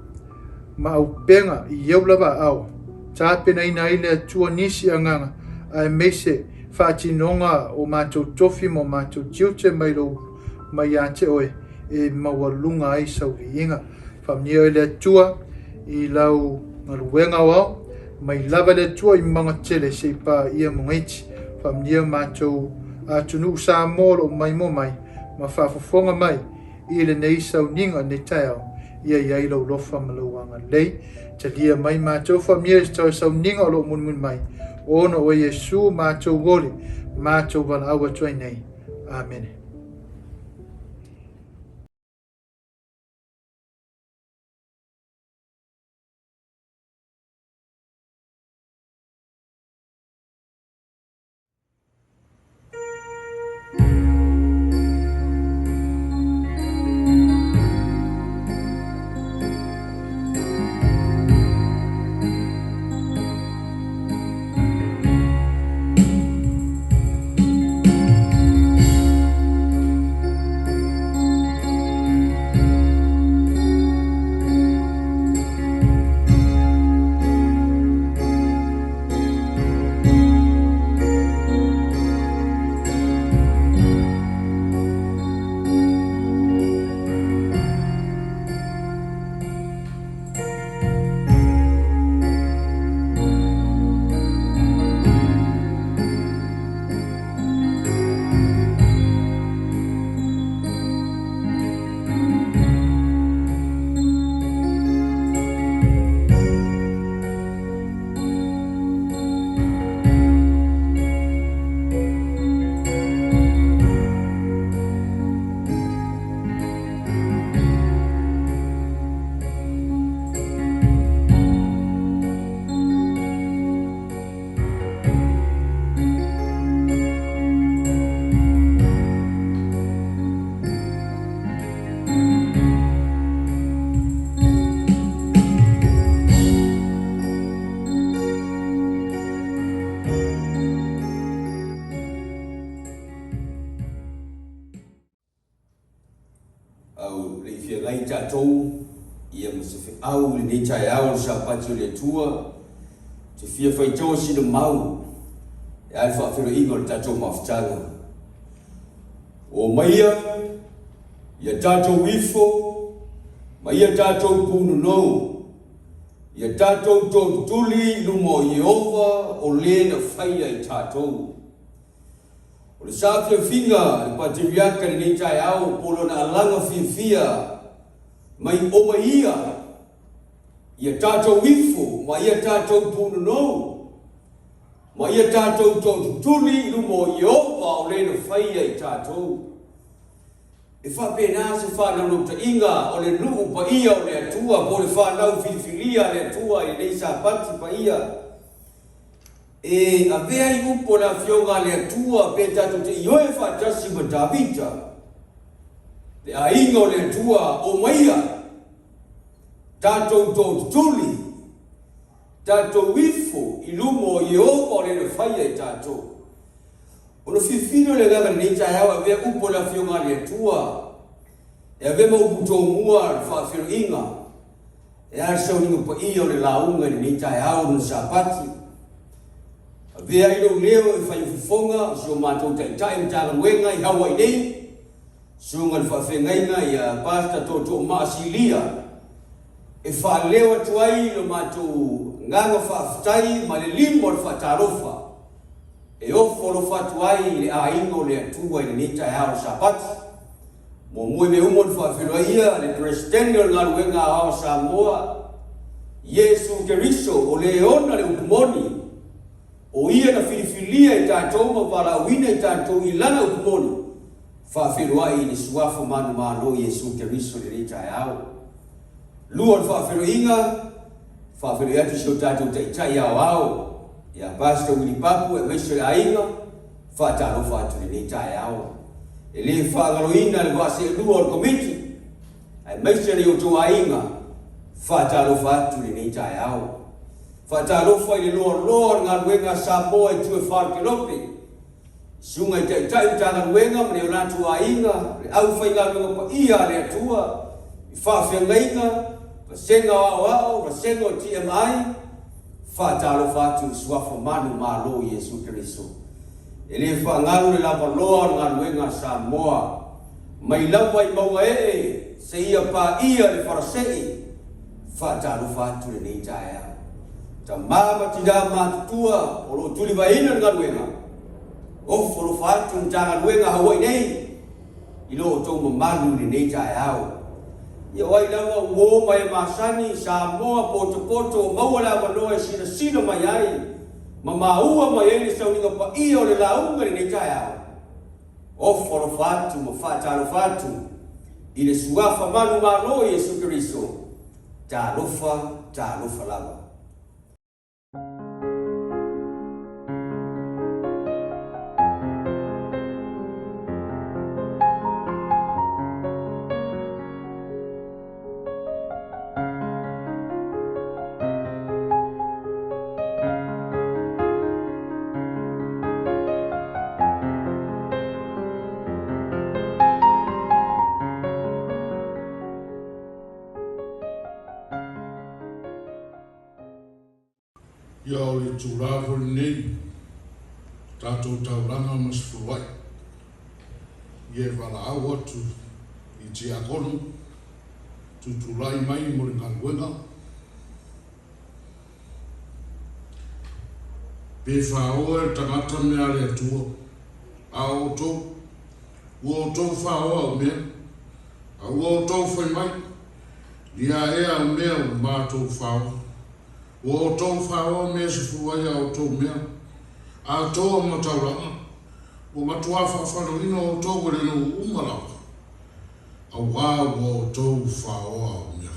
ma auupega i ou lava aao, tapenaina ai le Atua nisi agaga aemaise faatinoga o matou tofi ma o matou tiute mai lou mai ia te oe e maualuga ai sau viiga. Faamanuia oe le Atua i lau galuega aoao, mai lava le Atua i mauga tele seia paia mauga iti. Faamanuia matou atunuu Samoa o lo o maimoa mai ma faafofoga mai i lenei sauniga i lenei taeao, ia i ai lou alofa ma lou agalelei. Talia mai matou faamanuia i se sauniga o lo o mulimuli mai, ona o oe Iesu matou oli, matou valaau atu ai nei. Amene. Au le i feagai tatou ia ma se feau i lenei taeao o le Sapati o le Atua, ou te fia faitaua sina mau e a le faafeiloaiga o le tatou mafutaga. Omaia ia tatou ifo ma ia tatou punonou, ia tatou tootutuli i luma o Ieova o le na faia i tatou. O le saafiafiga a le Pateriaka i lenei taeao po o lona alaga fiafia mai omaia ia tatou ifo ma ia tatou punonou ma ia tatou tootutuli i luma o Ieova o le na faia i tatou. E faapena se faanaunautaiga o le nuu paia o le Atua po o le fanau filifilia a le Atua i lenei Sapati paia. E avea ai upu a le Afioga a le Atua pe tatou te ioe faatasi ma Tavita, le aiga o le Atua, omaia, tatou tootutuli, tatou ifo i luma o Ieova o le na faia i tatou. Ona filifili o le agaga i lenei taeao e avea upu a le Afioga a le Atua, e avea ma upu tomua le faafeloiga, E a le sauniga paia o le lauga i lenei taeao lona Sapati? Avea ai lou leo e fai o fofoga o si o matou Taitai Matagaluega i Hawaii nei, Susuga i le Faafeagaiga ia Pastor Tootoomaa Silia, e faaleo atu ai lo matou agaga faafetai ma le lima o le faatalofa e ofo alofa atu ai i le aiga o le Atua i lenei taeao o le Sapati. Muamua i mea uma ona faafeiloai le Peresetene o le Galuega Aoao a Samoa, Iesu Keriso, o le ona le upu moni, o Ia na filifilia i tatou ma valaauina i tatou i Lana upu moni, faafeiloai i le Suafa manumalo Iesu Keriso i lenei taeao. Lua o le faafeiloaiga, faafeiloai atu i si o tatou Taitai Aoao, ia Pastor Willie Papu aemaise o le aiga, Faatalofa atu i lenei taeao. E le faagaloina le vaa seelua o le Komiti, aemaise le outou aiga, faatalofa atu i lenei taeao. Faatalofa i le loaloa o le galuega a Samoa i Tue Falekelope, susuga i Taitai o Matagaluega ma le o latou aiga, le aufaigaluega paia a le Atua, i faafeagaiga, vasega o aoao, vasega o TMI, Faatalofa atu i le Suafa Malu Malo o Iesu Keriso. E le faagalo le lavaloa o le galuega a Samoa, mai lava i mauga ee seia paia le falasee. Faatalofa atu lenei taeao. Tama ma tina matutua o lo o tulivaeina le galuega, ofo alofa atu le Matagaluega a Hawaii nei i lo outou mamalu i lenei taeao. Ia o ai lava uo ma e masani, Samoa potopoto o maua le avanoa e silasila mai ai ma maua mai ai le sauniga paia o le lauga i lenei taeao. Ofo alofa atu ma faatalofa atu i le Suafa Malu Malo Iesu Keriso. Talofa, talofa lava. Ia o le itula foi lenei, tatou taulaga ma sefuluai, ia e valaau atu i tiakono, tutulai mai mo le galuega, pe faoa e le tagata mea a le Atua, a o outou, ua outou faoa au mea, a ua outou fai mai, Ia ea au mea ua matou faoa. Ua outou faoa mea sefulu ai a outou mea. Atoa ma taulaga, ua matuā faafaloina outou e le nuu uma lava, auā ua outou faoa au mea.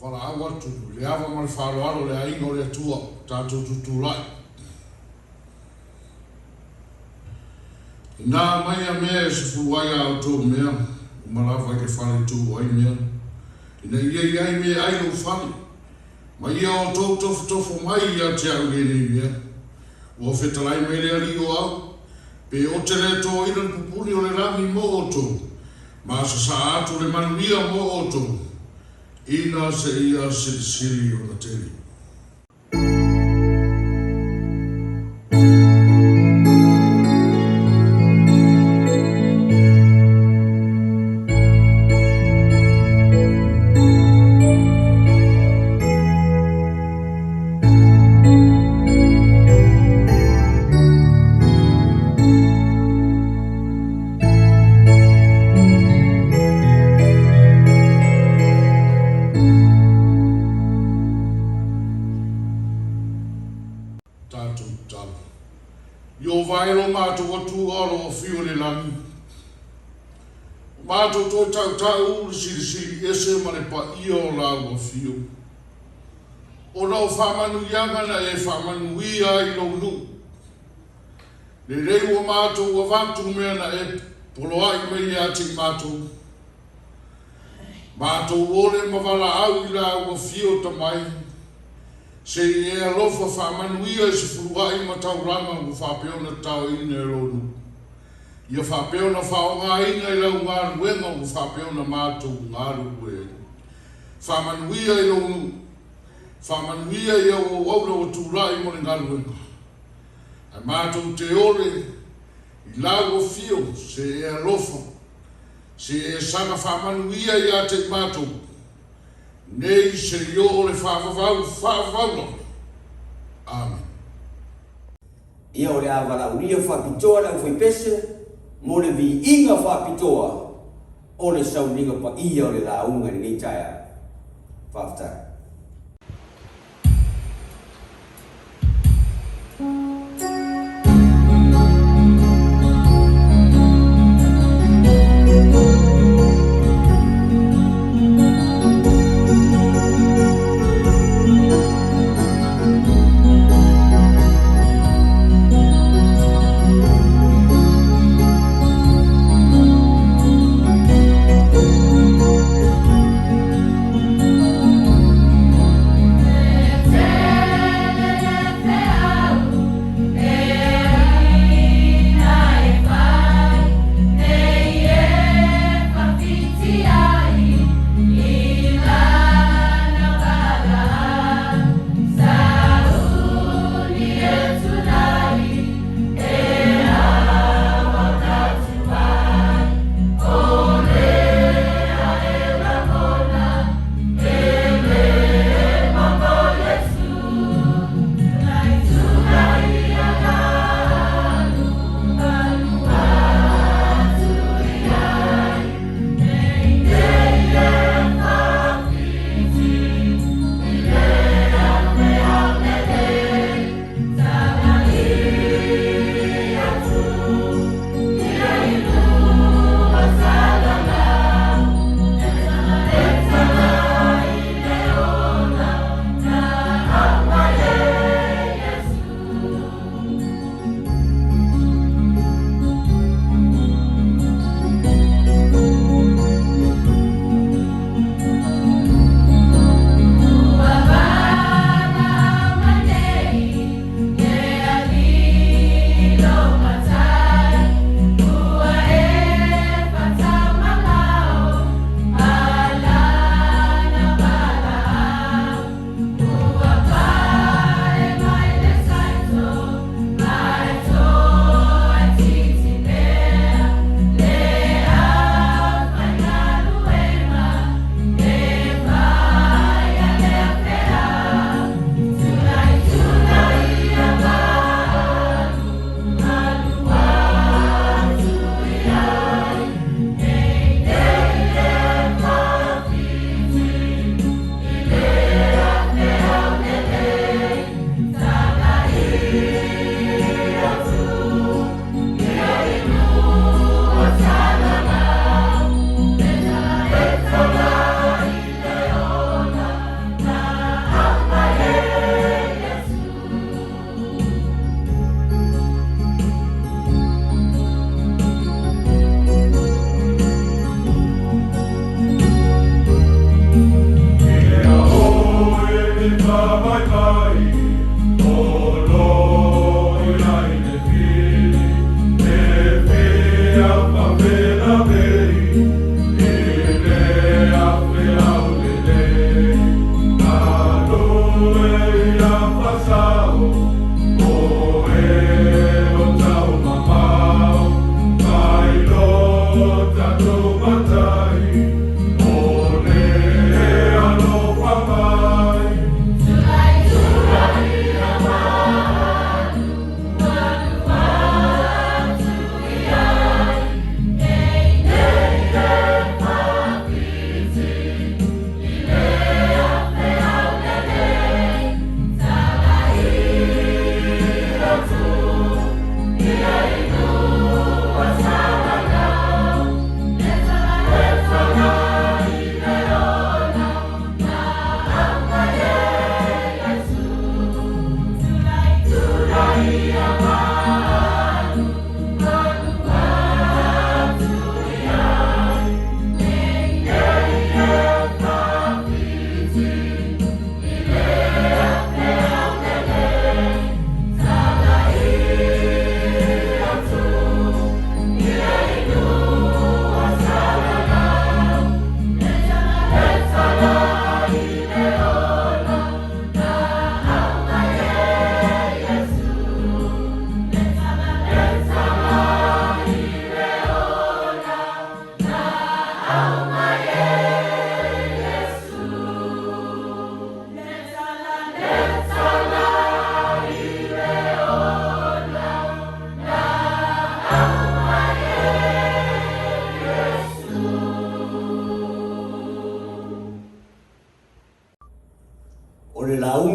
Valaau atu i le ava ma le faaaloalo le aiga o le Atua, tatou tutulai. Inā aumaia mea e sefulu ai a outou mea, uma lava i le fale e tuu ai mea, ina ia i ai meaai i lou fale, ma ia outou tofotofo mai ia te au i lenei mea. Ua fetalai mai le Alii o Au, Pe ote le toaina le pupuni o le lagi mo outou, ma sasaa atu le manuia mo outou, ina seia silisili ona tele. Tatou tatalo. Ieova e lo matou Atua o lo o afio i le lagi, o matou toe tautau le silisili ese ma le paia o lau afio. Ona o faamanuiaga na e faamanuia ai i lou nuu. Lelei ua matou avatu mea na e poloai mai ia te i matou. Matou ole ma valaau i lau afio tamai, se i e alofa faamanuia i se fuluai ma taulaga ua faapea ona taoina e lou nuu. Ia faapea ona faaaogaina i lau galuega ua faapea ona matou galulue ai. Faamanuia i lou nuu. Faamanuia i au auauna ua tulai mo le galuega. Ae matou te ole i lau afio se e alofa, se e saga faamanuia ia te i matou nei se i oo le faavavau faavavau lava. Amene. Ia o le a valaaulia faapitoa le aufaipese mo le viiga faapitoa o le sauniga paia o le lauga i lenei taeao. Faafetai.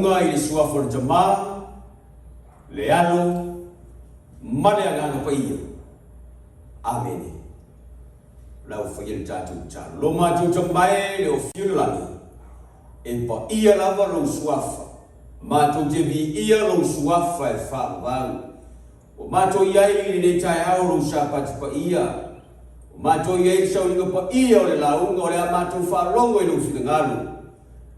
lauga i le Suafa o le Tama, le Alo, ma le Agaga Paia. Amene. Lau faia le tatou tatalo. Lo matou tamae le o fio le lagi, e paia lava lou Suafa, matou te viia lou Suafa e faavavau. Ua matou i ai i lenei taeao lou Sapati paia, ua matou i ai i le sauliga paia o le lauga o le a matou faalogo i lou finagalo.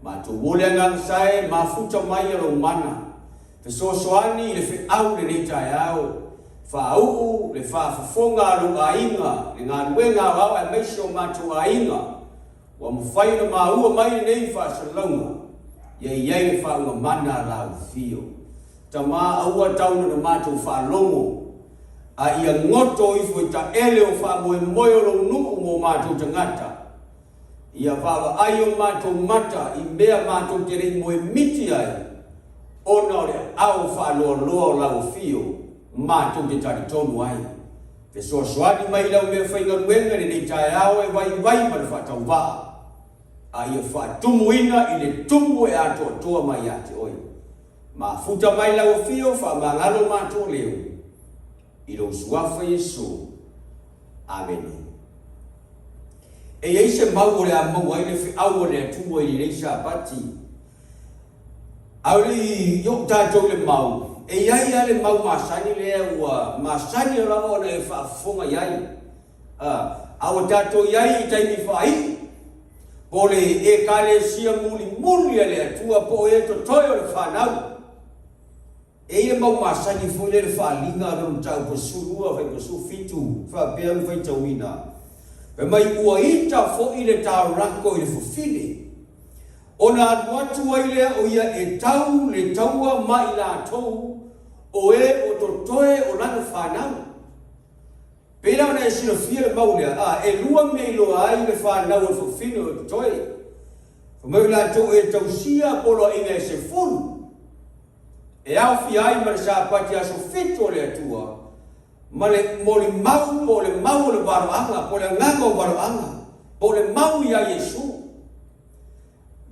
Matou o le agaga sae mafuta mai a lou mana, fesoasoani i le feau i lenei taeao, faauu le faafofoga a lou aiga, le galuega aoao aemaise o matou aiga. Ua mafai ona maua mai lenei faasalalauga, ia i ai le faauuga mana a lau afio. Tama, aua tau ina matou faalogo, a ia goto ifo i taele o faamoemoe o lou nuu mo matou tagata. Ia vaavaai o matou mata i mea matou te le i moemiti ai, ona o le aao faaloaloa o lau afio matou te talitonu ai. Fesoasoani mai i lau meafaigaluega i lenei taeao e vaivai ma le faatauvaa, a ia faatumuina i le tumu e atoatoa mai ia te oe. Mafuta mai lau afio, faamagalo matou leo, i lou Suafa Iesu. Amene. E i ai se mau o le a maua ai le feau a le Atua i lenei Sapati. A o le i oo tatou i le mau, e i ai lava le mau masani lea ua masani lava ona e faafofoga i ai. A ua tatou i ai i taimi faaiu, po o le Ekalesia mulimuli a le Atua po o e totoe o le fanau. E i ai le mau masani foi lea i le faaaliga a lona mataupu e 12 faipea 17 faapea ona faitauina, Fai mai ua ita foi le taurako i le fafine, ona alu atu ai lea o ia e tau le taua ma i latou o e o totoe o lana fanau. Pei la ona e silafia le mau lea, a, e lua mea iloa ai le fanau o le fafine o totoe. Fai mai o i latou e tausia poloaiga e 10. E aofia ai ma le Sapati aso 7 o le Atua, ma le molimau po o le mau o le valoaga, po o le agaga o valoaga, po o le mau iā Iesu.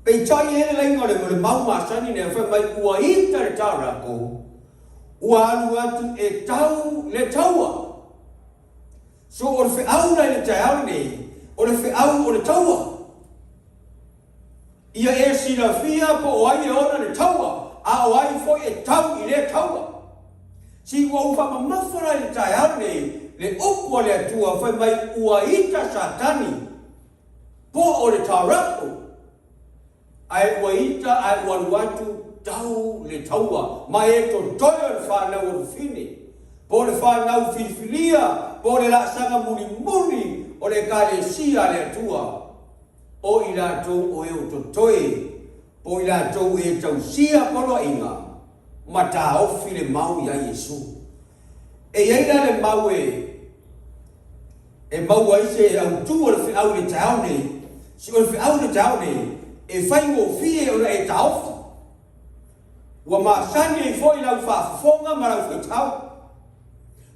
Peitai e i ai le laina o le mau masani lea, fai mai ua ita le taurako, ua alu atu e tau le taua. So o le feau la i le taeao lenei, o le feau o le taua. Ia e silafia po o ai e ona le taua, a o ai foi e tau i lea taua. Si ua ou faamamafa la i le taeao lenei le upu a le Atua fai mai ua ita Satani po o le taurako, ae ua ita ae ua alu atu tau le taua ma e totoe o le fanau o Rufine, po o le fanau filifilia, po o le laasaga mulimuli o le Ekalesia a le Atua. O i latou o e o totoe, po o i latou e tausia poloaiga ma taofi le mau iā Iesu. E i ai la le mau e e maua ai se autu o le feau i le taeao nei, si o le feau i le taeao nei, e faigofie ona e taofi. Ua masani ai foi lau faafofoga ma lau faitau.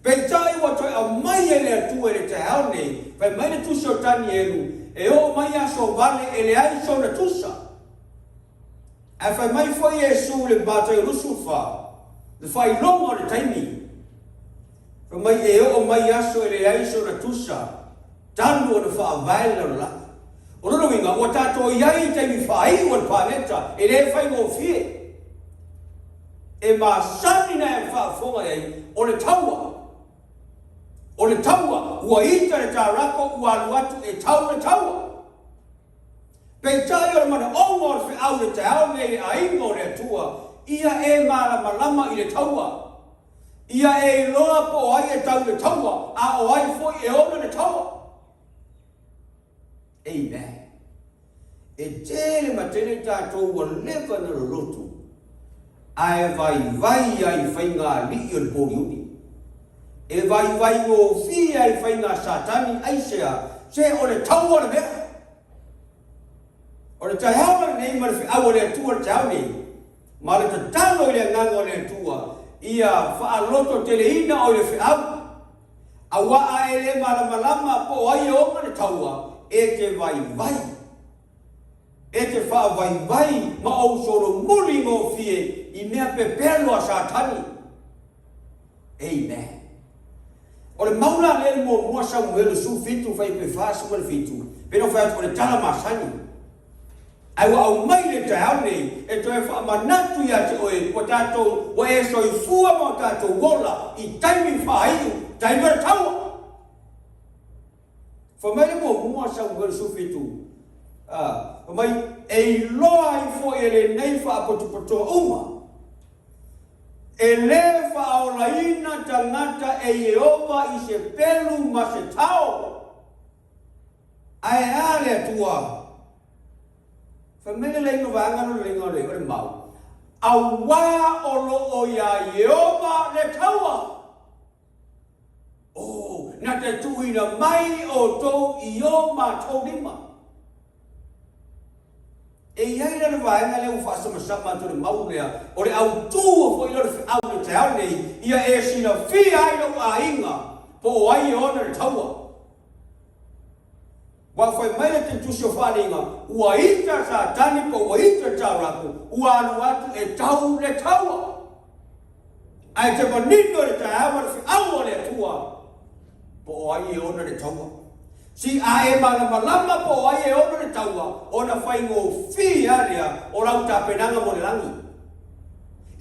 Peitai ua toe aumai e le Atua i le taeao nei, fai mai le tusi o Tanielu, e oo mai aso vale e leai sona tusa. Ae fai mai foi Iesu i le Mataio 24, le faailoga o le taimi, fai mai e oo mai aso e leai sona tusa, talu ona faavae le lalolagi. O lona uiga, ua tatou i ai i taimi faaiu o le paleta, e le faigofie. E masani na e faafofoga i ai, o le taua. O le taua, ua ita le taurako, ua alu atu e tau le taua. Peitai o le manaoga o le feau i le taeao nei i le aiga o le Atua, ia e malamalama i le taua. Ia e iloa po o ai e tau le taua, a o ai foi e ona le taua. Amen. E tele ma tele tatou ua leva ona lolotu ae vaivai ai i faiga alii o le pōliuli. E vaivai gofie ai i faiga Satani, aisea? Se o le taua le mea. O le taeao lenei ma le feau a le Atua i le taeao nei, ma le tatalo i le Agaga o le Atua, ia faalototeleina oe i le feau, Aua a e le malamalama po o ai e ona le taua, e te vaivai. E te faavaivai ma ou solomuli gofie i mea pepelo a Satani. Amen. O le mau la lea i muamua Samuele 17 fuaiupu 47, pei ona fai atu o le tala masani. Ae ua aumai le taeao nei e toe faamanatu ia te oe ua tatou ua e soifua ma o tatou ola i taimi faaiu, taimi o le taua. Fai mai le muamua Samuele 17, a, fai mai, e iloa ai foi e lenei faapotopotoga uma, e lē faaolaina tagata e Ieova i se pelu ma se tao. Ae a le Atua? Fai mai le laina vaega lona laina o le, o le mau, auā o lo o iā Ieova le taua. Oh, na te tuuina mai outou i o matou lima. E i ai la le vaega lea ua faasamasama atu le mau lea, o le autū foi lea o le feau i le taeao nei, ia e silafia ai lou aiga po o ai e ona le taua. Ua fai mai le Tusi o Faaaliga, ua ita Satani po ua ita le Taurako, ua alu atu e tau le taua. Ae te manino i le taeao ma le feau a le Atua, po o ai e ona le taua. Si a e malamalama po o ai e ona le taua, ona faigofie lava lea o lau tapenaga mo le lagi.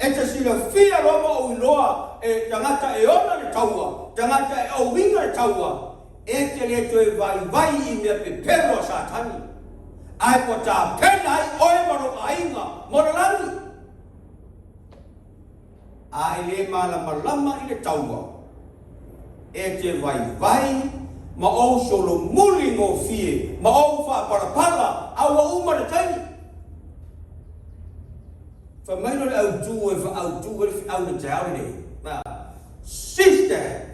E te silafia loa ma ou iloa e tagata e ona le taua, tagata e ouina le taua, e te le toe vaivai i mea pepelo a Satani, ae ua tapena ai oe ma lou aiga mo le lagi. A e le malamalama i le taua, e te vaivai ma ou solomuli gofie ma ou faapalapala a ua uma le taimi. Fai mai loa le autū e faautū ai le feau i le taeao lenei. Sister!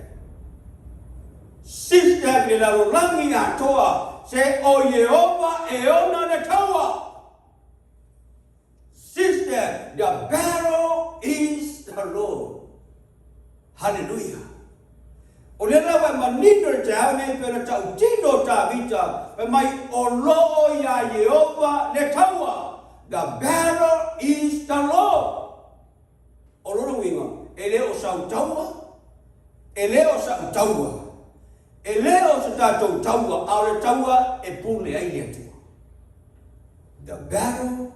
Sister i le lalolagi atoa, se o Ieova e ona le taua! Sister, the battle is the Lord. Hallelujah. O lea la ua e manino i le taeao nei pei ona tautino o Tavita, fai mai, o lo o iā Ieova le taua. The battle is the Lord. O lona uiga, e le o sau taua, e le o sa'u taua, e le o se tatou taua, a o le taua e pule ai le Atua. The battle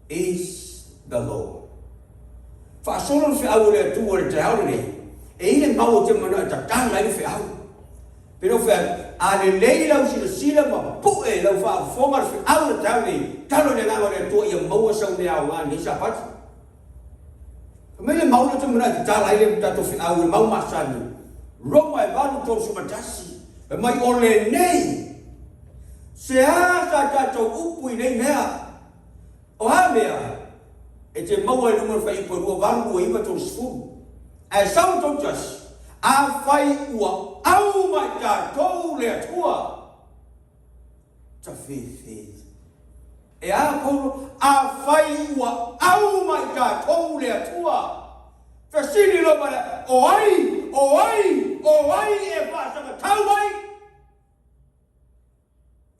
is the Lord. Faasolo le feau o le Atua i le taeao lenei, e i ai le mau o te manao e tatala ai le feau. Pei ona ou fai atu, a lelei lau silasila ma pue lau faafofoga i le feau o le taeao lenei, talo i le Agaga o le Atua ia maua sau mea aoga i lenei Sapati. Fai mai le mau lea ou te manao e tatala ai le tatou feau, le mau masani, Roma e 8, 31, fai mai o lenei, se a sa tatou upu i nei mea? O a mea? E te maua i luga o le fuaiupu e 2, 8, 2, 9, 30. Ae sau le 31, afai ua au mai tatou le Atua, tafefe. E a Paulo? Afai ua au mai tatou le Atua, fesili loa ma le, o ai, o ai, o ai e faasagatau mai?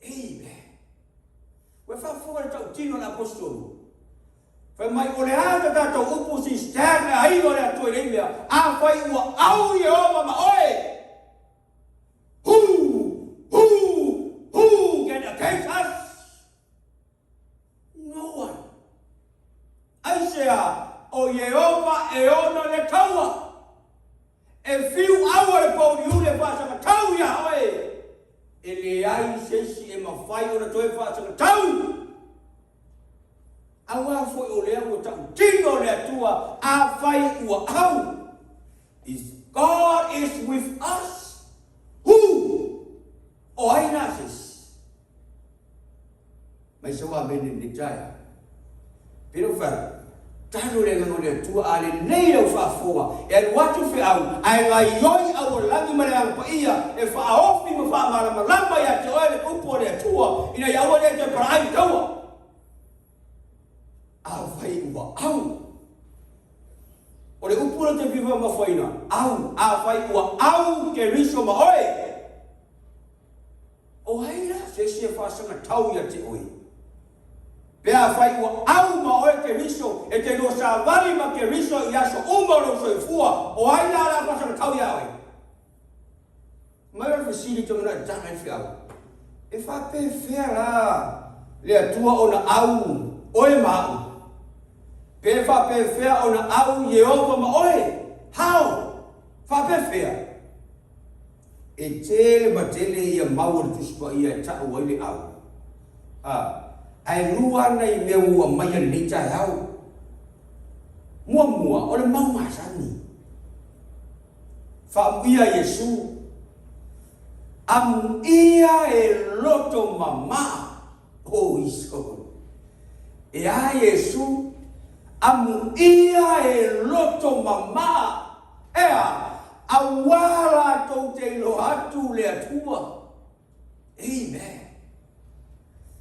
Amen. Ua faafofoga le tautino a le Aposetolo. Fai mai, o le a ta tatou upu si stand le aiga o le Atua i nei mea, afai ua au Ieova ma oe. Who, who, who can against us? No one. Aisea, o Ieova e ona le taua. E fiu aua le pouliuli e faasagatau iā oe, e leai se isi e mafai ona toe faasagatau. Auā foi o lea ua tautino le Atua, afai ua au. If God is with us, who? O ai la se isi? Mai sau amene i lenei taeao. Pei ona fai atu, talo le agaga o le Atua a lelei lau faafofoga e alu atu feau ae gaioi aualagi ma le Agaga Paia e faaofi ma faamalamalama ia te oe le upu a le Atua ina ia aua ne i toe palaai taua. Afai ua au. O le upu lea ou te fia faamamafaina, au, afai ua au Keriso ma oe. O ai la se isi e faasagatau ia te oe? Pe afai ua au ma oe Keriso, e te lua savali ma Keriso i aso uma o lou soifua, o ai la o le a faasagatau iā oe? Mai o le fesili te manao e tala ai le feau, E faapefea la le Atua ona au oe ma a'u? Pe faapefea ona au Ieova ma oe? How? Faapefea? E tele ma tele ia mau o le Tusi Paia e ta'u ai le au. A, ae lua ana i mea ua ou aumaia i lenei taeao. Muamua, o le mau masani. Faamuia Iesu, amuia e loto mama. Oi sole. E a Iesu, amuia e loto mama. E a, auā latou te iloa atu le Atua. Amen.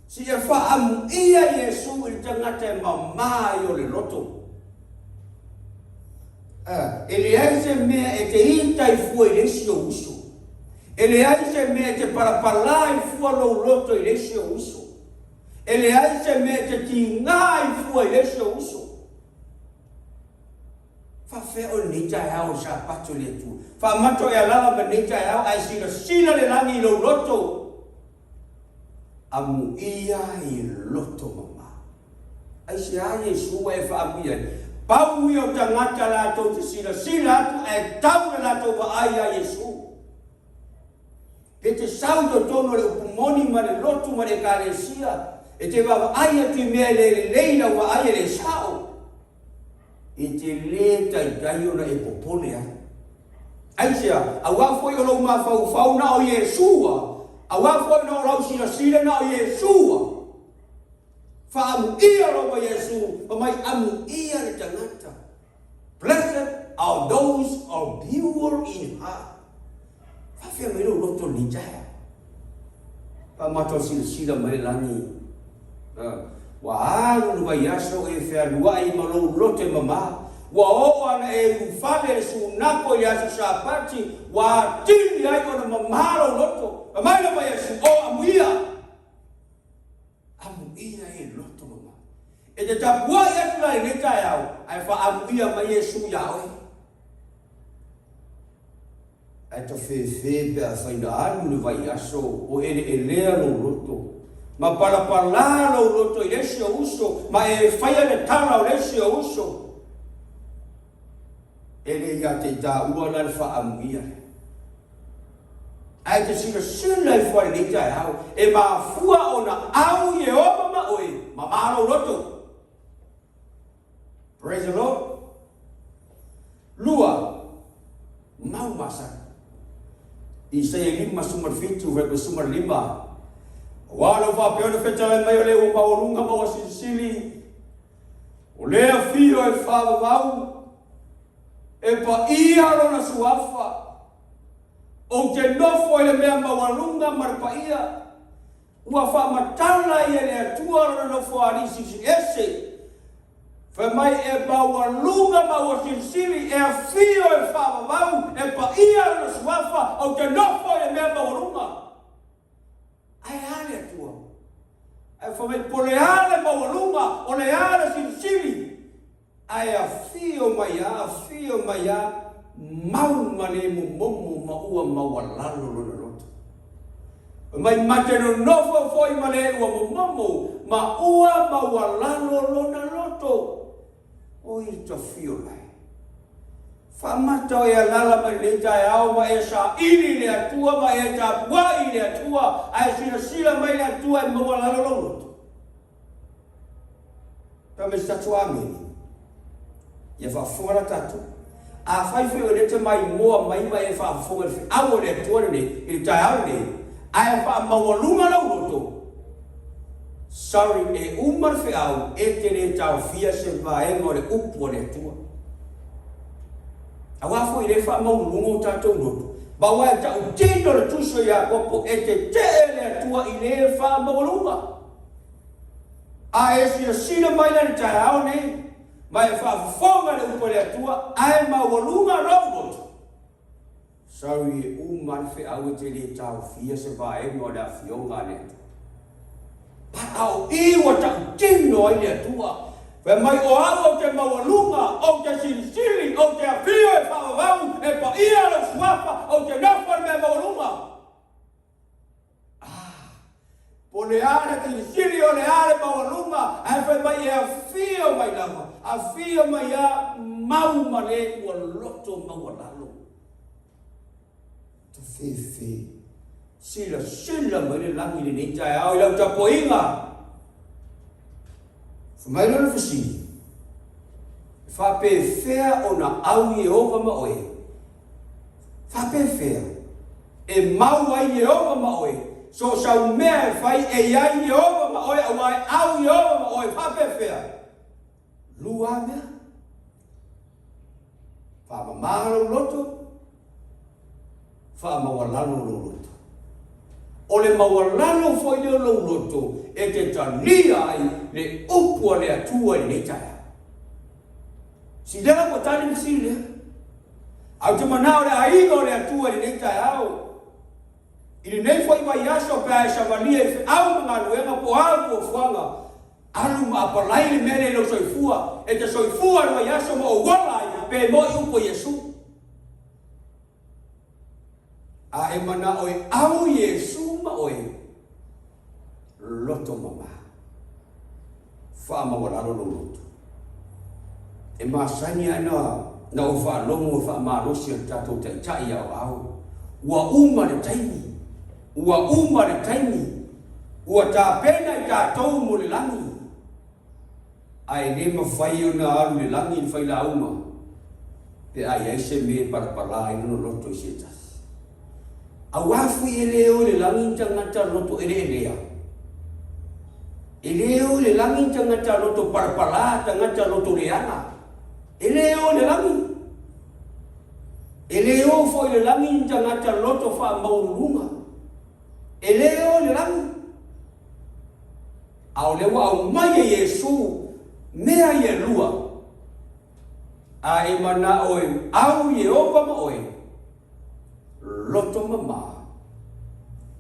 Si e faamuia Iesu i le tagata e mama ai o le loto. E leai se mea e te ita i fua i le isi ou uso. E leai se mea e te palapala i fua lou loto i le isi ou uso. E leai se mea e te tigā i fua i le isi ou uso. Faafefea oe lenei taeao o Sapati o le Atua? Faamato e alala ma lenei taeao ae silasila le lagi i lou loto. Amuia i loto mama. Aisea Iesu ua e faamuia ai? Pau ia o tagata latou te silasila atu ae tau le latou vaai ia Iesu. Pe te sau i totonu o le upu moni ma le lotu ma le ekalesia, e te vaavaai atu i mea e le lelei lau vaai e le sao. E te lē taitai ona e popole ai. Aisea? Auā foi o lou mafaufau na o Iesua, auā foi na o lau silasila na o Iesua. Faamuia lou ma Iesu, fa mai amuia le tagata. Blessed are those are pure in heart. Faafefea mai lou loto i lenei taeao? Faamato silasila mai le lagi. Ua alu le vaiaso e fealuai ma lou loto e mama. Ua oo ana e ulufale le sunako i le aso Sapati, ua atili ai ona mama lou loto. Fai mai lava Iesu, O amuia! Amuia e loto mama. E te tapuai atu la i lenei taeao, ae faaamuia mai Iesu iā oe. Ae tafefe pe afai na alu le vaiaso o eleelea lou loto, ma palapala lou loto i le isi ou uso, ma e faia le tala o le isi ou uso. E le ia te i taua la le faaamuia lea. Ae te silasila ifo ai lenei taeao, e mafua ona au Ieova ma oe, ma ma lou loto. Praise the Lord. Lua, mau masani. Isaia 57, 15. Aua lau faapea ona fetalai mai o le ua maualuga ma ua silisili, o le afio e faavavau, e paia lona suafa, ou te nofo i le mea maualuga ma le paia, Ua faamatala ai e le Atua lona nofoalii silisili ese, fai mai e maualuga ma ua silisili, e afio e faavavau, e paia lona suafa, ou te nofo i le mea maualuga. Ae a le Atua? Ae fai mai, po le a le maualuga, o le a le silisili, Ae afio mai a, afio mai a, mau ma le momomo ma ua maualalo lona loto. Fai mai ma te nonofo foi ma le ua momomo ma ua maualalo lona loto. Oi tafio lae. Faamata o e alala mai lenei taeao ma e saili i le Atua ma e tapuai i le Atua, ae silasila mai le Atua e maualalo lou loto. Tau mai se tatou amene. Ia faafofoga la tatou. Afai foi o lea te maimoa mai ma e faafofoga i le feau a le Atua lenei, i le taeao lenei, ae faamaualuga lou loto, sorry, e uma le feau, e te le taofia se vaega o le upu a le Atua. Aua foi lea e faamaualuluga o tatou loto, ma aua e tautino le tusi o Iakopo, e tetee le Atua i le faamaualuga. A e silasila mai la i le taeao nei, ma e faafofoga le upu a le Atua, ae maualuga lou loto, sorry e uma le feau e te le taofia se vaega o le afioga a le Atua. A o i ua tautino ai le Atua, fai mai, O au ou te maualuga, ou te silisili, ou te afio e faavavau, e paia lou suafa, ou te nofo i le mea maualuga. Ah, po o le a le silisili, o le a le maualuga, ae fai mai e afio mai lava, afio mai a mau ma le ua loto maualalo. Tafefe, silasila mai le lagi i lenei taeao i lau tapuaiga. Fai mai lea o le fesili, E faapefea ona au Ieova ma oe? Faapefea e mau ai Ieova ma oe? So o sau mea e fai e i ai Ieova ma oe aua e au Ieova ma oe. Faapefea? Lua mea. Faamama lou loto, faamaualalo lou loto. O le maualalo foi lea o lou loto e te talia ai le upu a le Atua i lenei taeao. Silia ua tali le fesili lea. Ae ou te manao le aiga o le Atua i lenei taeao, i lenei foi vaiaso pe a e savalia i feau ma galuega po o a fuafuaga, Alu ma apalai le mea lea i lou soifua, e te soifua i le vaiaso ma ou ola ai, pe moi upu a Iesu. A e manao e au Iesu ma oe, loto mama. Faamaualalo lou loto. E masani lava na, na ou faalogo i faamalosi a le tatou Taitai aoao. Ua uma le taimi. Ua uma le taimi. Ua tapena i tatou mo le lagi. A e le mafai ona alu i le lagi le failauga pe a i ai se mea e palapala ai lona loto i se tasi. Auā foi e le o i le lagi ni tagata loto eleelea. E le o i le lagi ni tagata loto palapala, tagata loto leaga. E le o i le lagi. E le o foi i le lagi ni tagata loto faamaualuluga. E le o i le lagi. A o lea ua aumai e Iesu mea ia e lua, a e manao e au Ieova ma oe, loto mama,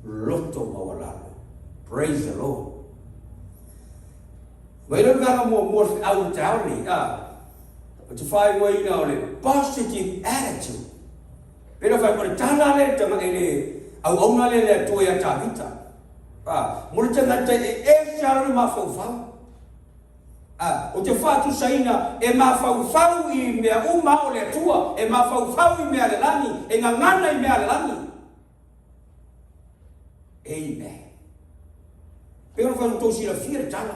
loto maualalo. Praise the Lord. Mai lea o le vaega muamua o le feau i le taeao lenei, a, ou te faaigoaina o le positive attitude. Pei ona fai atu, o le tala lea i le auauna lea a le Atua ia Tavita, a, mo le tagata e ese lava lona mafaufau. A, ou te faatusaina e mafaufau i mea uma o le Atua, e mafaufau i mea a le lagi, e gagana i mea a le lagi. Amen. Pei ona fai atu, tou silafia le tala.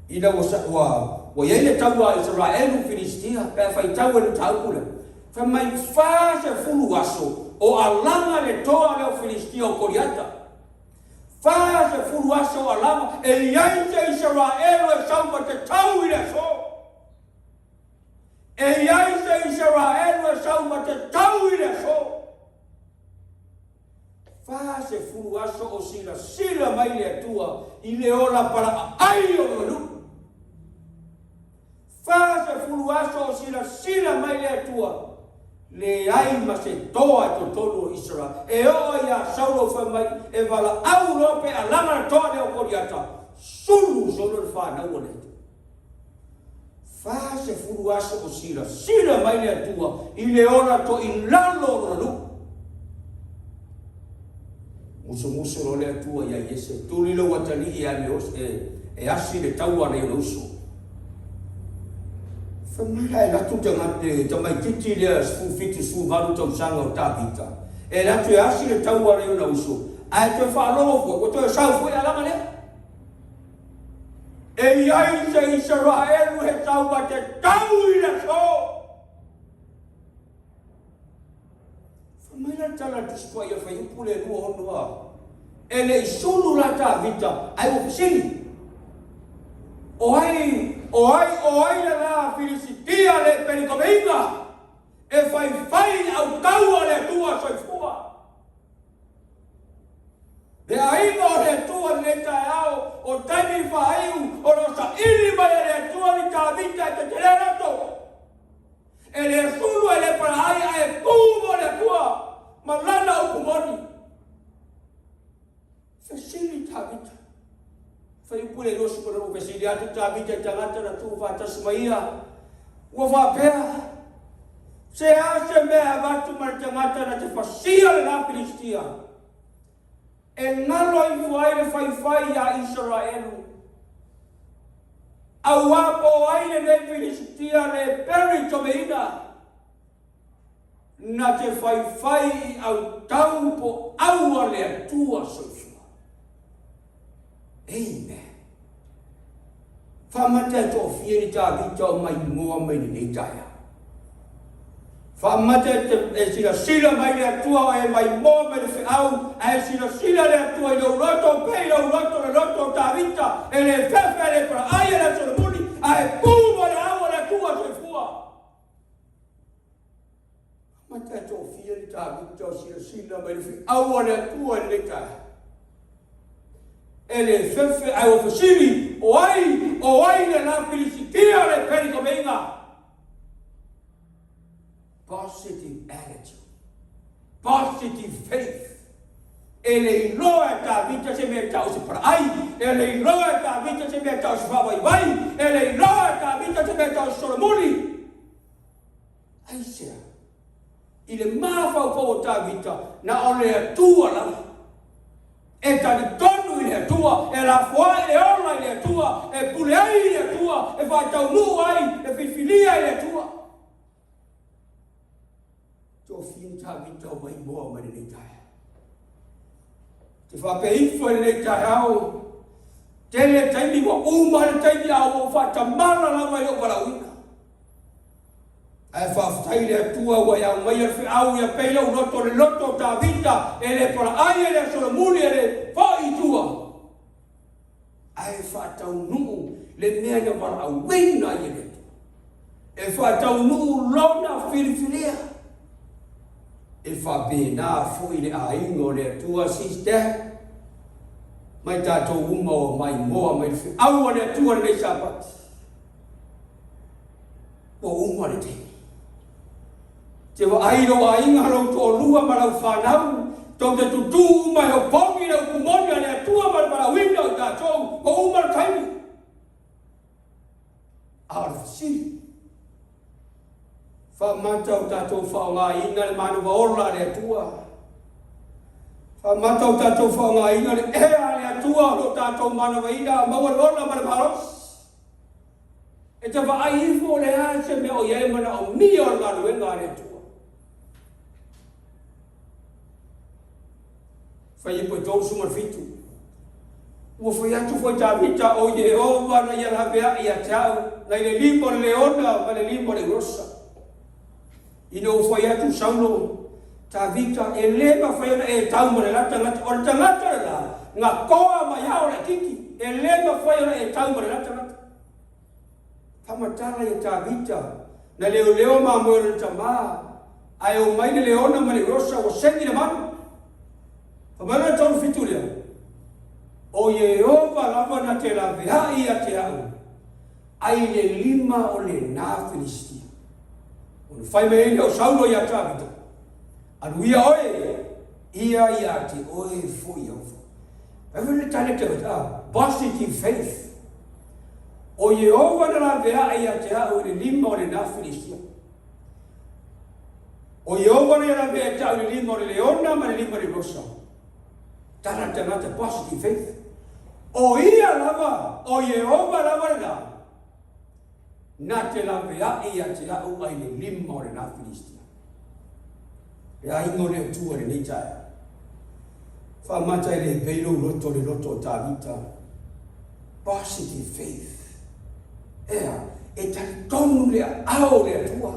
Ina ua, ua, ua i ai le taua a Isaraelu i Filistia, pe a faitau ai le mataupu lea, fai mai 40 aso o alaga le toa lea o Filistia o Koliata. 40 aso o alaga, e i ai se Isaraelu e sau ma te tau i le aso. E i ai se Isaraelu e sau ma te tau i le aso. 40 aso o silasila mai le Atua i le ola palaaai o lona nuu. 40 aso o silasila mai le Atua, leai ma se toa i totonu o Isaraelu. E oo ia Saulo fai mai, e valaau loa pe alaga le toa lea o Koliata, sulu solo le fanau a le Atua. 40 aso o silasila mai le Atua i le ola toilalo o lona nuu. Musumusu loa le Atua ia Iese, tuli lou atalii e alu e, e asi le taua a lona uso. Fai mai la e alu atu le tamaitiiti lea 17, 18 tausaga o Tavita, e alu atu e asi le taua a lona uso, ae toe faalogo foi, ua toe sau foi alaga lea. E i ai se Isaraelu he tau ma te tau i le aso. Fai mai la le tala a le Tusi Paia Fuaiupu le 26 a. E le i sulu la Tavita, ae ua fesili. O ai, o ai, o ai le la Filisitia le pelikomeinga e faifai i le autaua a le Atua soifua. Le aiga o le Atua i lenei taeao, o taimi faaiu o lo o saili mai e le Atua ni Tavita e tetele loto. E le sulu e le palaai ae pu mo le Atua ma lana upu moni. Fesili Tavita. Fai upu le 22, Fesili atu Tavita i tagata na tuu faatasi ma ia, ua faapea, Se a se mea e avatu ma le tagata na te fasia le la Pilistia, e galo ifo ai le faifai iā Isaraelu, auā po o ai lenei Pilisitia le peri tomeina, na te faifai i autau po au a le Atua soifua. Amen. Faamata e toafia ni Tavita o maimoa mai lenei taeao. Faamata e, te, e silasila mai le Atua o e maimoa mai le feau, ae silasila le Atua i lou loto, pei lou loto le loto o Tavita, e le fefe, e le palaai, e le Solomoni, ae pu ma le au a le Atua soifua. Faamata e toafia ni Tavita o silasila mai le feau a le Atua i lenei taeao. E le fefe ae ua fesili, o ai, o ai le la Pilisitia le pelikomeiga? Positive attitude. Positive faith. E le iloa e Tavita se mea e tau se palaai, e le iloa e Tavita se mea e tau se faavaivai, e le iloa e Tavita se mea e tau se solomuli. Aisea? I le mafaufau o Tavita, na o le Atua lava. E talitonu i le Atua, e lafoai le ola i le Atua, e pule ai i le Atua, e faataunuu ai le filifilia i le Atua. Tofia Tavita o maimoa mai lenei taeao. Te faapea ifo i lenei taeao, tele taimi ua uma le taimi a ua ou faatamala lava i lou valaauina. Ae faafetai i le Atua ua e aumaia le feau ia pei lou loto le loto o Tavita, e le palaai e le solomuli e le foi i tua, ae faataunuu le mea na valaauina ai e le Atua, e faataunuu lona filifilia. E faapena foi le aiga o le Atua, sister, mai tatou uma ua maimoa mai le feau a le Atua lenei Sapati. Ua uma le taimi. Te vaai lou aiga, lou toalua ma lau fanau, tou te tutū uma e opogi le upu moni a le Atua ma le valaauina o i tatou, ua uma le taimi. A o le fesili, faamata o tatou faaaogaina le manava ola a le Atua? Faamata o tatou faaaogaina le ea a le Atua o lo o tatou manavaina a maua le ola ma le malosi? E te vaai ifo o le a se mea o i ai le manaomia o le galuega a le Atua. Faiupu e 37. Ua fai atu foi Tavita, o Ieova na ia laveai ia te au, nai le lima o le leona ma le lima o le urosa. Ina ua fai atu Saulo, Tavita, e le mafai ona e tau ma le la tagata, o le tagata le la, na koa mai ao laititi, e le mafai ona e tau ma le la tagata. Faamatala ia Tavita, na leoleo mamoe o lona tama, ae omai le leona ma le urosa ua segi le manu. Fai mai lona 37 lea, O Ieova lava na te laveai ia te au, ai le lima o lena Filistia. Ona fai mai ai lea o Saulo iā Tavita, Alu ia oe, ia iā te oe foi Ieova. Fai mai le tali a Tavita, ah, positive faith. O Ieova na laveai ia te au i le lima o lena Filistia. O Ieova na ia lavea te au i le lima o le leona ma le lima o le rosa. Tala le tagata positive faith. O ia lava, o Ieova lava lena, na te laveai ia te au ai le lima o lena Filistia. Le aiga o le Atua i lenei taeao. Faamata e le pei lou loto le loto o Tavita. Positive faith. Ea, e talitonu le aao o le Atua.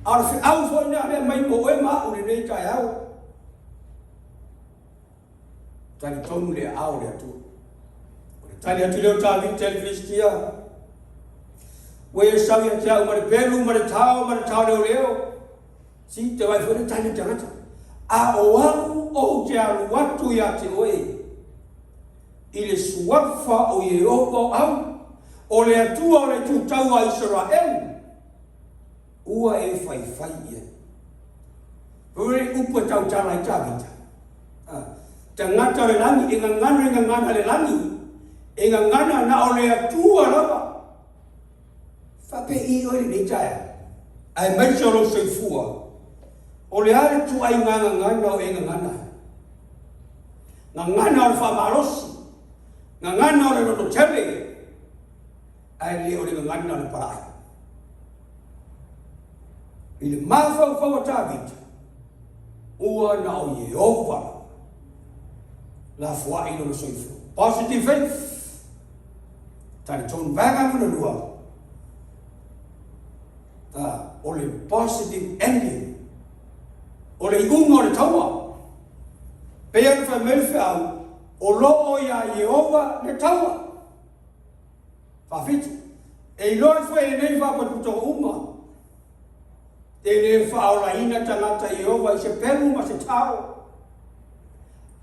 A o le feau foi lena lea mai mo oe ma au lenei taeao. Talitonu le aao o le Atua. O le tali atu lea o Tavita i le Filistia, Ua e sau ia te au ma le pelu ma le tao ma le taoleoleo. Si te vai foi le tali o tagata. A o au ou te alu atu ia te oe i le suafa o Ieova o au, o le Atua o le Itutau a Isaraelu, ua e faifai i ai. Oi upu e tautala ai Tavita. Tagata o le lagi, e gagana i gagana le lagi. E gagana na o le Atua lava. Faapei oe lenei taeao, aemaise o lou soifua, o le a le ituaiga gagana o e gagana ai? Gagana o le faamalosi, gagana o le lototele, ae le o le gagana o le palai. I le mafaufau o Tavita, ua na o Ieova lava lafoai lona soifua. Positive faith. Talitonu vaega lona lua, o le positive ending, o le iuga o le taua. Pei ona fai mai le feau, o lo o iā Ieova le taua. Faafitu, e iloa ai foi e lenei faapotopotoga uma, e le faaolaina tagata Ieova i se pelu ma se tao,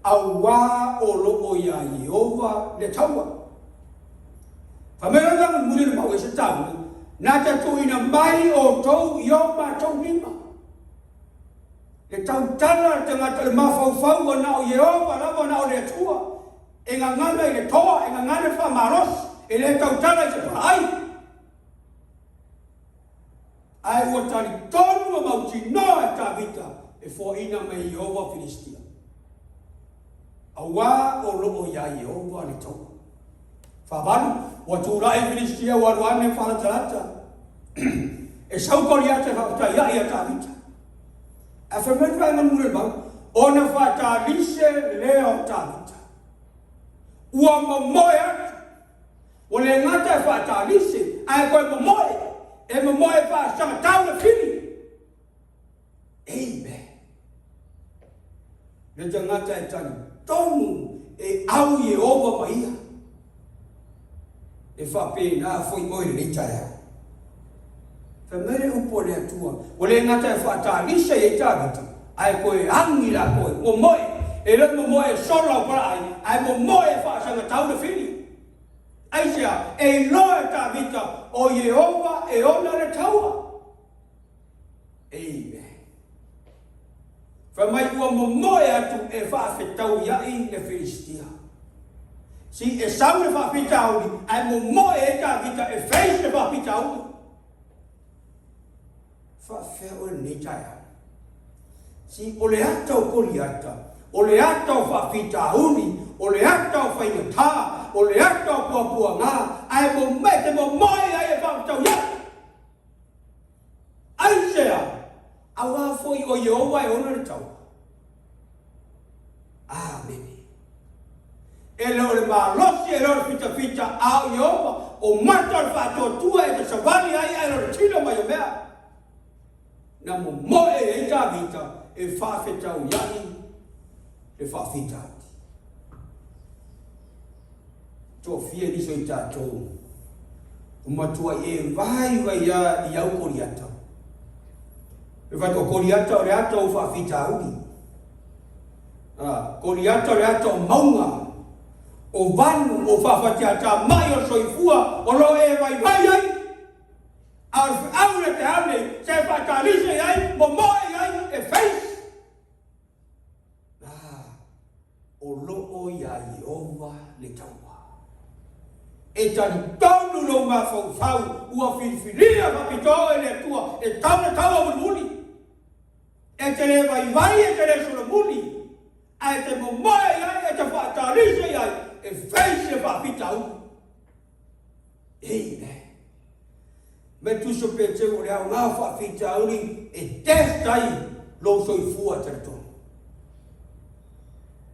auā o lo o iā Ieova le taua. Fai mai loa le mulimuli o le mau e se taulu, na te tuuina mai outou i o matou lima. Le tautala a le tagata le mafaufau ua na o Ieova lava na o le Atua, e gagana i le toa, e gagana i le faamalosi, e le tautala i se palaai. Ae ua talitonu ma mautinoa e Tavita e foaina mai e Ieova Filistia. Auā o lo o iā Ieova le taua. Faavalu, ua tulai Filistia ua alu ane faalatalata. E sau Koliata e faafetaiai iā Tavita. Ae fai mai le vaega mulimuli o le mau, ona faatalise lea o Tavita. Ua momoe atu. Ua le gata e faatalise, ae toe momoe. E momoe faasagatau le fili. Amen. Le tagata e talitonu e au Ieova ma ia. E faapena foi oe i lenei taeao. Fai mai le upu a le Atua, ua le gata e faatalisa i ai Tavita, ae toe agi la koe, momoe, e le momoe e sola o palaai, ae momoe e faasagatau le fili. Aisea? E iloa e Tavita o Ieova e ona le taua. Amen. Fai mai ua momoe atu e faafetauiaʻi le Filistia. Si e sau le faafitauli, ae momoe ai Tavita e face le faafitauli. Faafefea oe lenei taeao? Si o le ata o Koliata, o le ata o faafitauli, o le ata o faigatā, o le ata o puapuagā, ae momoe te momoe ai e faafetauiaʻi. Aisea? Auā foi o Ieova e ona le taua. Amene. E le o le malosi, e le o le fitafita, a o Ieova, o mata o le faatuatua e te savali ai ae le o le tino mai o mea. Na momoe ai Tavita e faafetauiaʻi le faafitauli. Tofia nisi o i tatou ua matuai e vaivai a i au Koliata. E fai o Koliata o le ata o faafitauli. Ah, Koliata o le ata o mauga, o vanu, o faafatiatamai o le soifua o lo o e vaivai ai. A o le feau le te ao nei, se e faatalise i ai, momoe i ai, e face. Ah, o lo o iā Ieova le taua. E talitonu lou mafaufau ua filifilia faapitoa oe e le Atua e tau le taua mulimuli. E te le vaivai, e te le solomuli, ae e te momoe i ai, e te faatalise i ai, e face le faafitauli. Amen. Me tuso pe teu o le aoga o faafitauli e test ai lou soifua talitonu.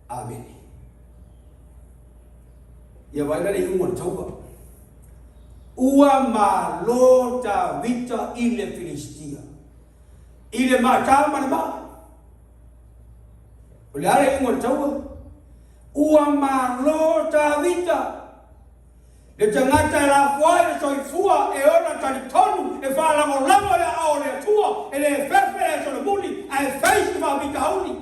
Amene. Ia vaai la le iuga o le taua. Ua malo Tavita i le Filistia, i le matā ma le maa. O le a le iuga o le taua? Ua malo Tavita. Le tagata e lafoa ai le soifua e ola talitonu e faalagolago i le aao o le Atua, e le fefe le solomuli, ae fai se faafitauli.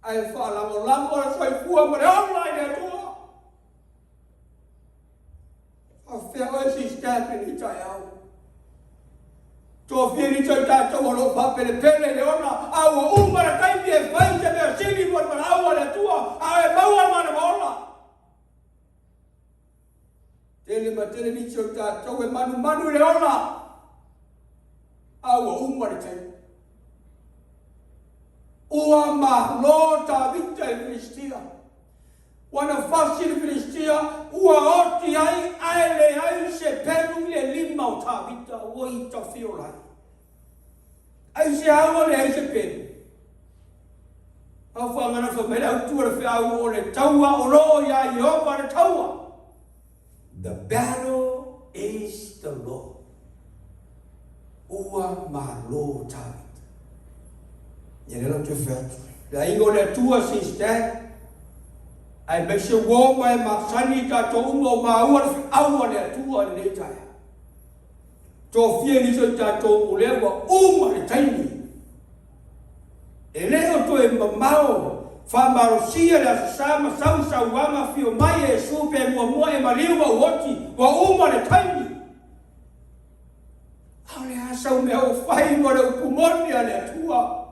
Ae faalagolago le soifua ma le ola i le Atua. Faafefea oe sister lenei taeao. Tofia ni toi tatou o lo o faapelepele le ola, a ua uma le taimi e fai se mea sili mo le valaau a le Atua, a e maua le manava ola. ma tele nisi o tatou e manumanu i le ola, a ua uma le taimi. Ua malo Tavita i le Filistia. Ua na fasi le Filistia, ua oti ai, ae leai se pelu i le lima o Tavita ua i tafiola ai. Aisea ua leai se pelu? Mafuaaga na fai mai le autu o le feau o le taua o lo o iā Ieova le taua. The battle is the Lord. Ua malo Tavita. Ia lea la ou te fai atu. Le aiga o le Atua since that, aemaise uo ma e masani i tatou uma o maua le feau a le Atua i lenei taeao. Tofia nisi o tatou o lea ua uma le taimi. E le o toe mamao faamalosia le Aso Sa ma sau sauaga afio mai e Iesu pe muamua e maliu ma ou oti, ua uma le taimi. A o le a sau mea o fai ma le upu moni a le Atua?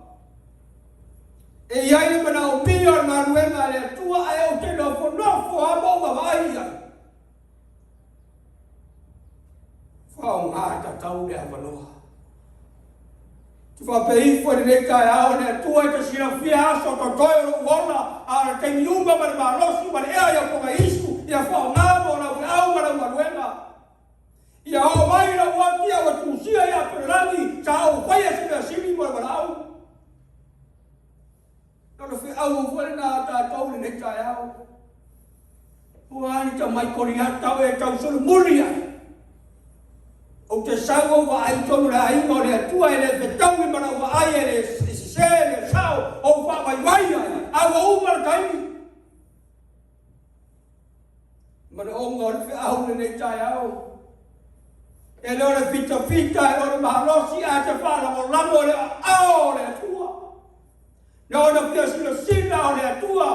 E i ai le manaomia o le galuega a le Atua ae ou te nofonofo lava ma ou vaavaai i ai. Faaaoga tatau le avanoa. Te faapea ifo i lenei taeao, le Atua e te silafia aso totoe o lou ola, a o le taimi uma ma le malosi ma le ea i au fogaisu, ia faaaoga mo lau feau ma lau galuega. Ia oo mai lau oti a ua tusia ia Apelelagi, sa ou faia se mea sili mo le valaau. O le feau foi lena a tatou i lenei taeao. Ua ni tamai Koliata o e tausolomuli ai. Ou te sau ou vaai tonu le aiga o le Atua e le fetaui ma lau vaai e le sese le sao ou faavaivai ai, a ua uma le taimi. Manaoga o le feau lenei taeao. E le o le fitafita, e le o le malosi, ae te faalagolago i le aao o le Atua. Na ona fia silasila o le Atua,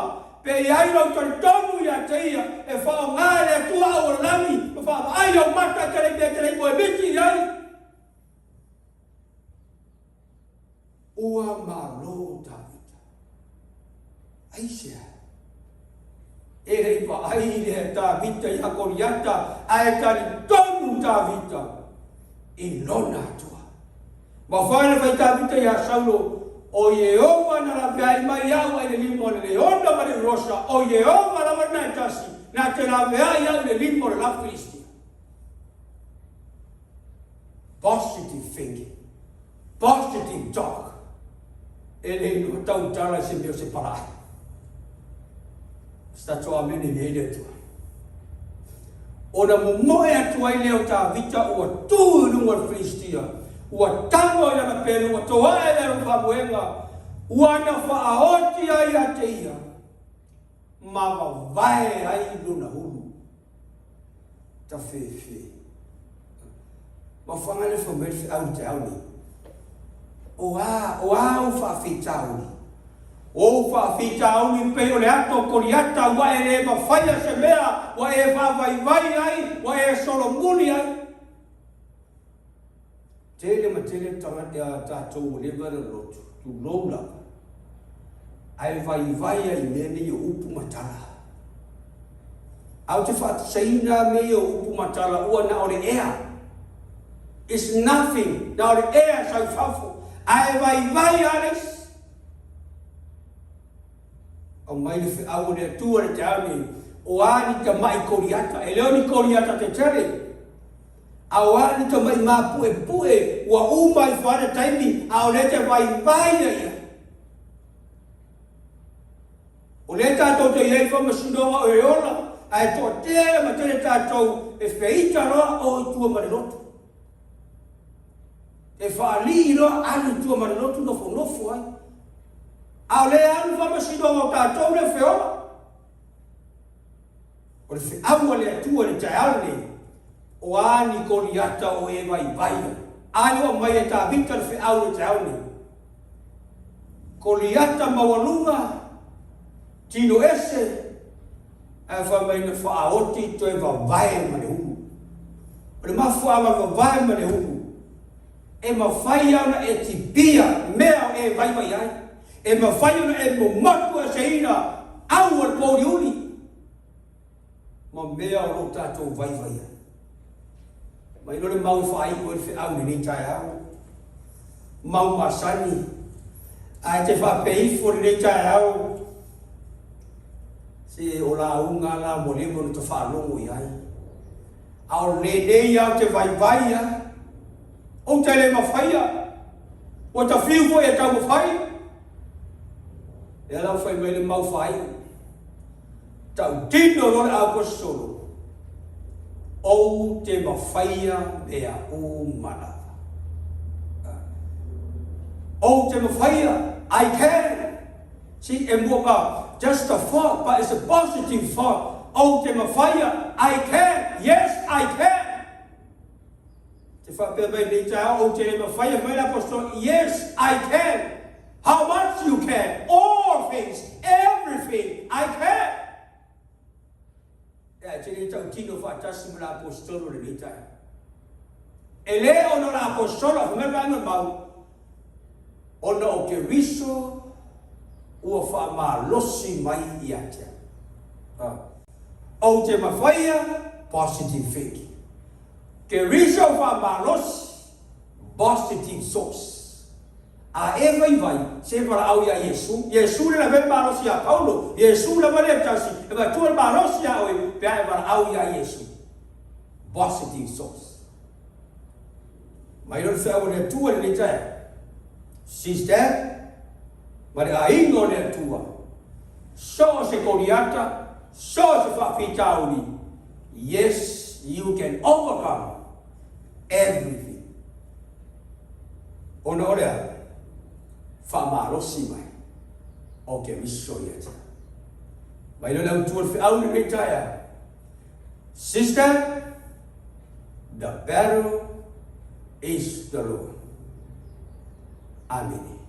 pe i ai lou talitonu ia te Ia, e faaaoga e le Atua au o le lagi, ma faavaai ou mata e te le i mea e te le i moemiti i ai. Ua malo Tavita. Aisea? E le i vaai le Tavita ia Koliata, ae talitonu Tavita i lona Atua. Mafai na fai Tavita iā Saulo, O Ieova na laveai mai iaʻu ai le lima o le leona ma le urosa, o Ieova lava lena e tasi, na te laveai iaʻu i le lima o le la Filistia. Positive thinking. Positive talk. E le iloa tautala i se mea o se palaai. Se tatou amene i ai le Atua. Ona momoe atu ai lea o Tavita ua tu i luga o le Filistia, ua tago i lana pelu, ua toae i lana faamoega, ua na faaoti ai ia te ia, ma vavae ai lona ulu. Tafefe. Mafuaaga lea fai mai le feau i le taeao nei. O a, o a ou faafitauli? O ou faafitauli pei o le ato o Koliata ua e le mafaia se mea, ua e faavaivai ai, ua e solomuli ai. Tele ma tele tagata a tatou ua leva na lotu, tulou lava, ae vaivai ai i mea nei o upu ma tala. Ae ou te faatusaina mea ia o upu ma tala ua na o le ea. It's nothing, na o le ea sau i fafo, ae vaivai lava le isi. Aumai le feau o le Atua i le taeao nei, o a ni tamai Koliata, e le o ni Koliata tetele, a o a ni tamai mapuepue ua uma ifo lava le taimi, a o lea e te vaivai ai ia. O lea tatou te i ai i faamasinoga o e ola, ae toatele ma tele tatou e feita loa o i tua ma le lotu. E faalii loa alu i tua ma le lotu nofonofo ai. A o lea alu i faamasinoga o tatou lea feola. O le feau a le Atua i le taeao lenei, o a ni Koliata o e vaivai ai. A lea ua aumai e Tavita le feau i le taeao lenei. Koliata maualuga, tino ese, ae fai mai na faaoti toe vavae ma le ulu. O le mafuaaga o le vavae ma le ulu, e mafai lava ona e tibia mea o e vaivai ai. E mafai ona e momotu eseina au o le pouliuli ma mea o lo o tatou vaivai ai. Mai loa le mau e faaiu ai le feau i lenei taeao. Mau masani. Ae te faapea ifo i lenei taeao, se o lauga la ua leva ona ta faalogo i ai. A o lenei lava ou te vaivai lava. Ou te le mafaia. Ua ta fiu foi e taumafai. Lea la ua fai mai le mau faaiu. Tautino loa le Aposetolo, Ou te mafaia mea uma lava. Ou te mafaia, I can. See, e mua ka, just a thought, but it's a positive thought. Ou te mafaia, I can, yes, I can. Te faapea mai nei taeao, ou te le mafaia, fai mai le Aposetolo, yes, I can. How much you can? All things, everything, I can. Ea, e te le tautino faatasi ma le Aposetolo lenei taeao. E le ona o le Aposetolo, a fai mai le vaega o le mau, ona o Keriso ua faamalosi mai ia te au. Ah. Ou te mafaia, positive thinking. Keriso faamalosi, positive source. A e vaivai, se valaau iā Iesu, Iesu le lavea le malosi iā Paulo, Iesu lava lea tasi e vatua le malosi iā oe pe a e valaau iā Iesu. Positive source. Mai loa le feau a le Atua i lenei taeao. Sister, ma le aiga o le Atua, so o se Koliata, so o se faafitauli, yes, you can overcome everything. Ona o le a? Faamalosi mai o Keriso ia te au. Mai loa le autua o le feau lenei taeao. Sister, the battle is the Lord. Amene.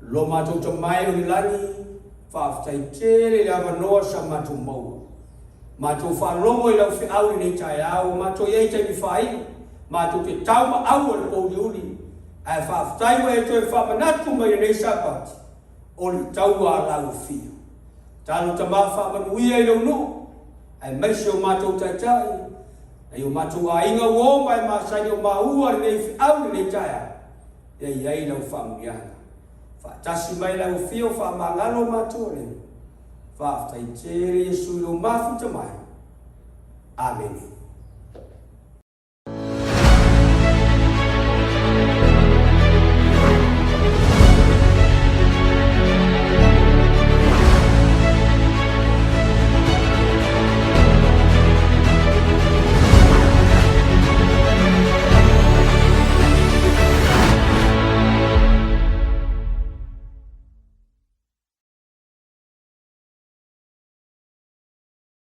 Lo matou tamae o le lagi, faafetai tele i le avanoa sa matou maua. Matou faalogo i lau feau i lenei taeao, ua matou i ai i taimi faaiu, matou te tau ma au o le pouliuli, ae faafetai ua e toe faamanatu mai i lenei Sapati, o le taua a lau afio. Talo tama faamanuia i lou nuu, aemaise o matou taitai, nai o matou aiga ua oma e masani o maua lenei feau i lenei taeao, ia i ai lau faamanuiaga. Faatasi mai lau afio faamagalo matou le. Faafetai tele Iesu i lou mafuta mai. Amene.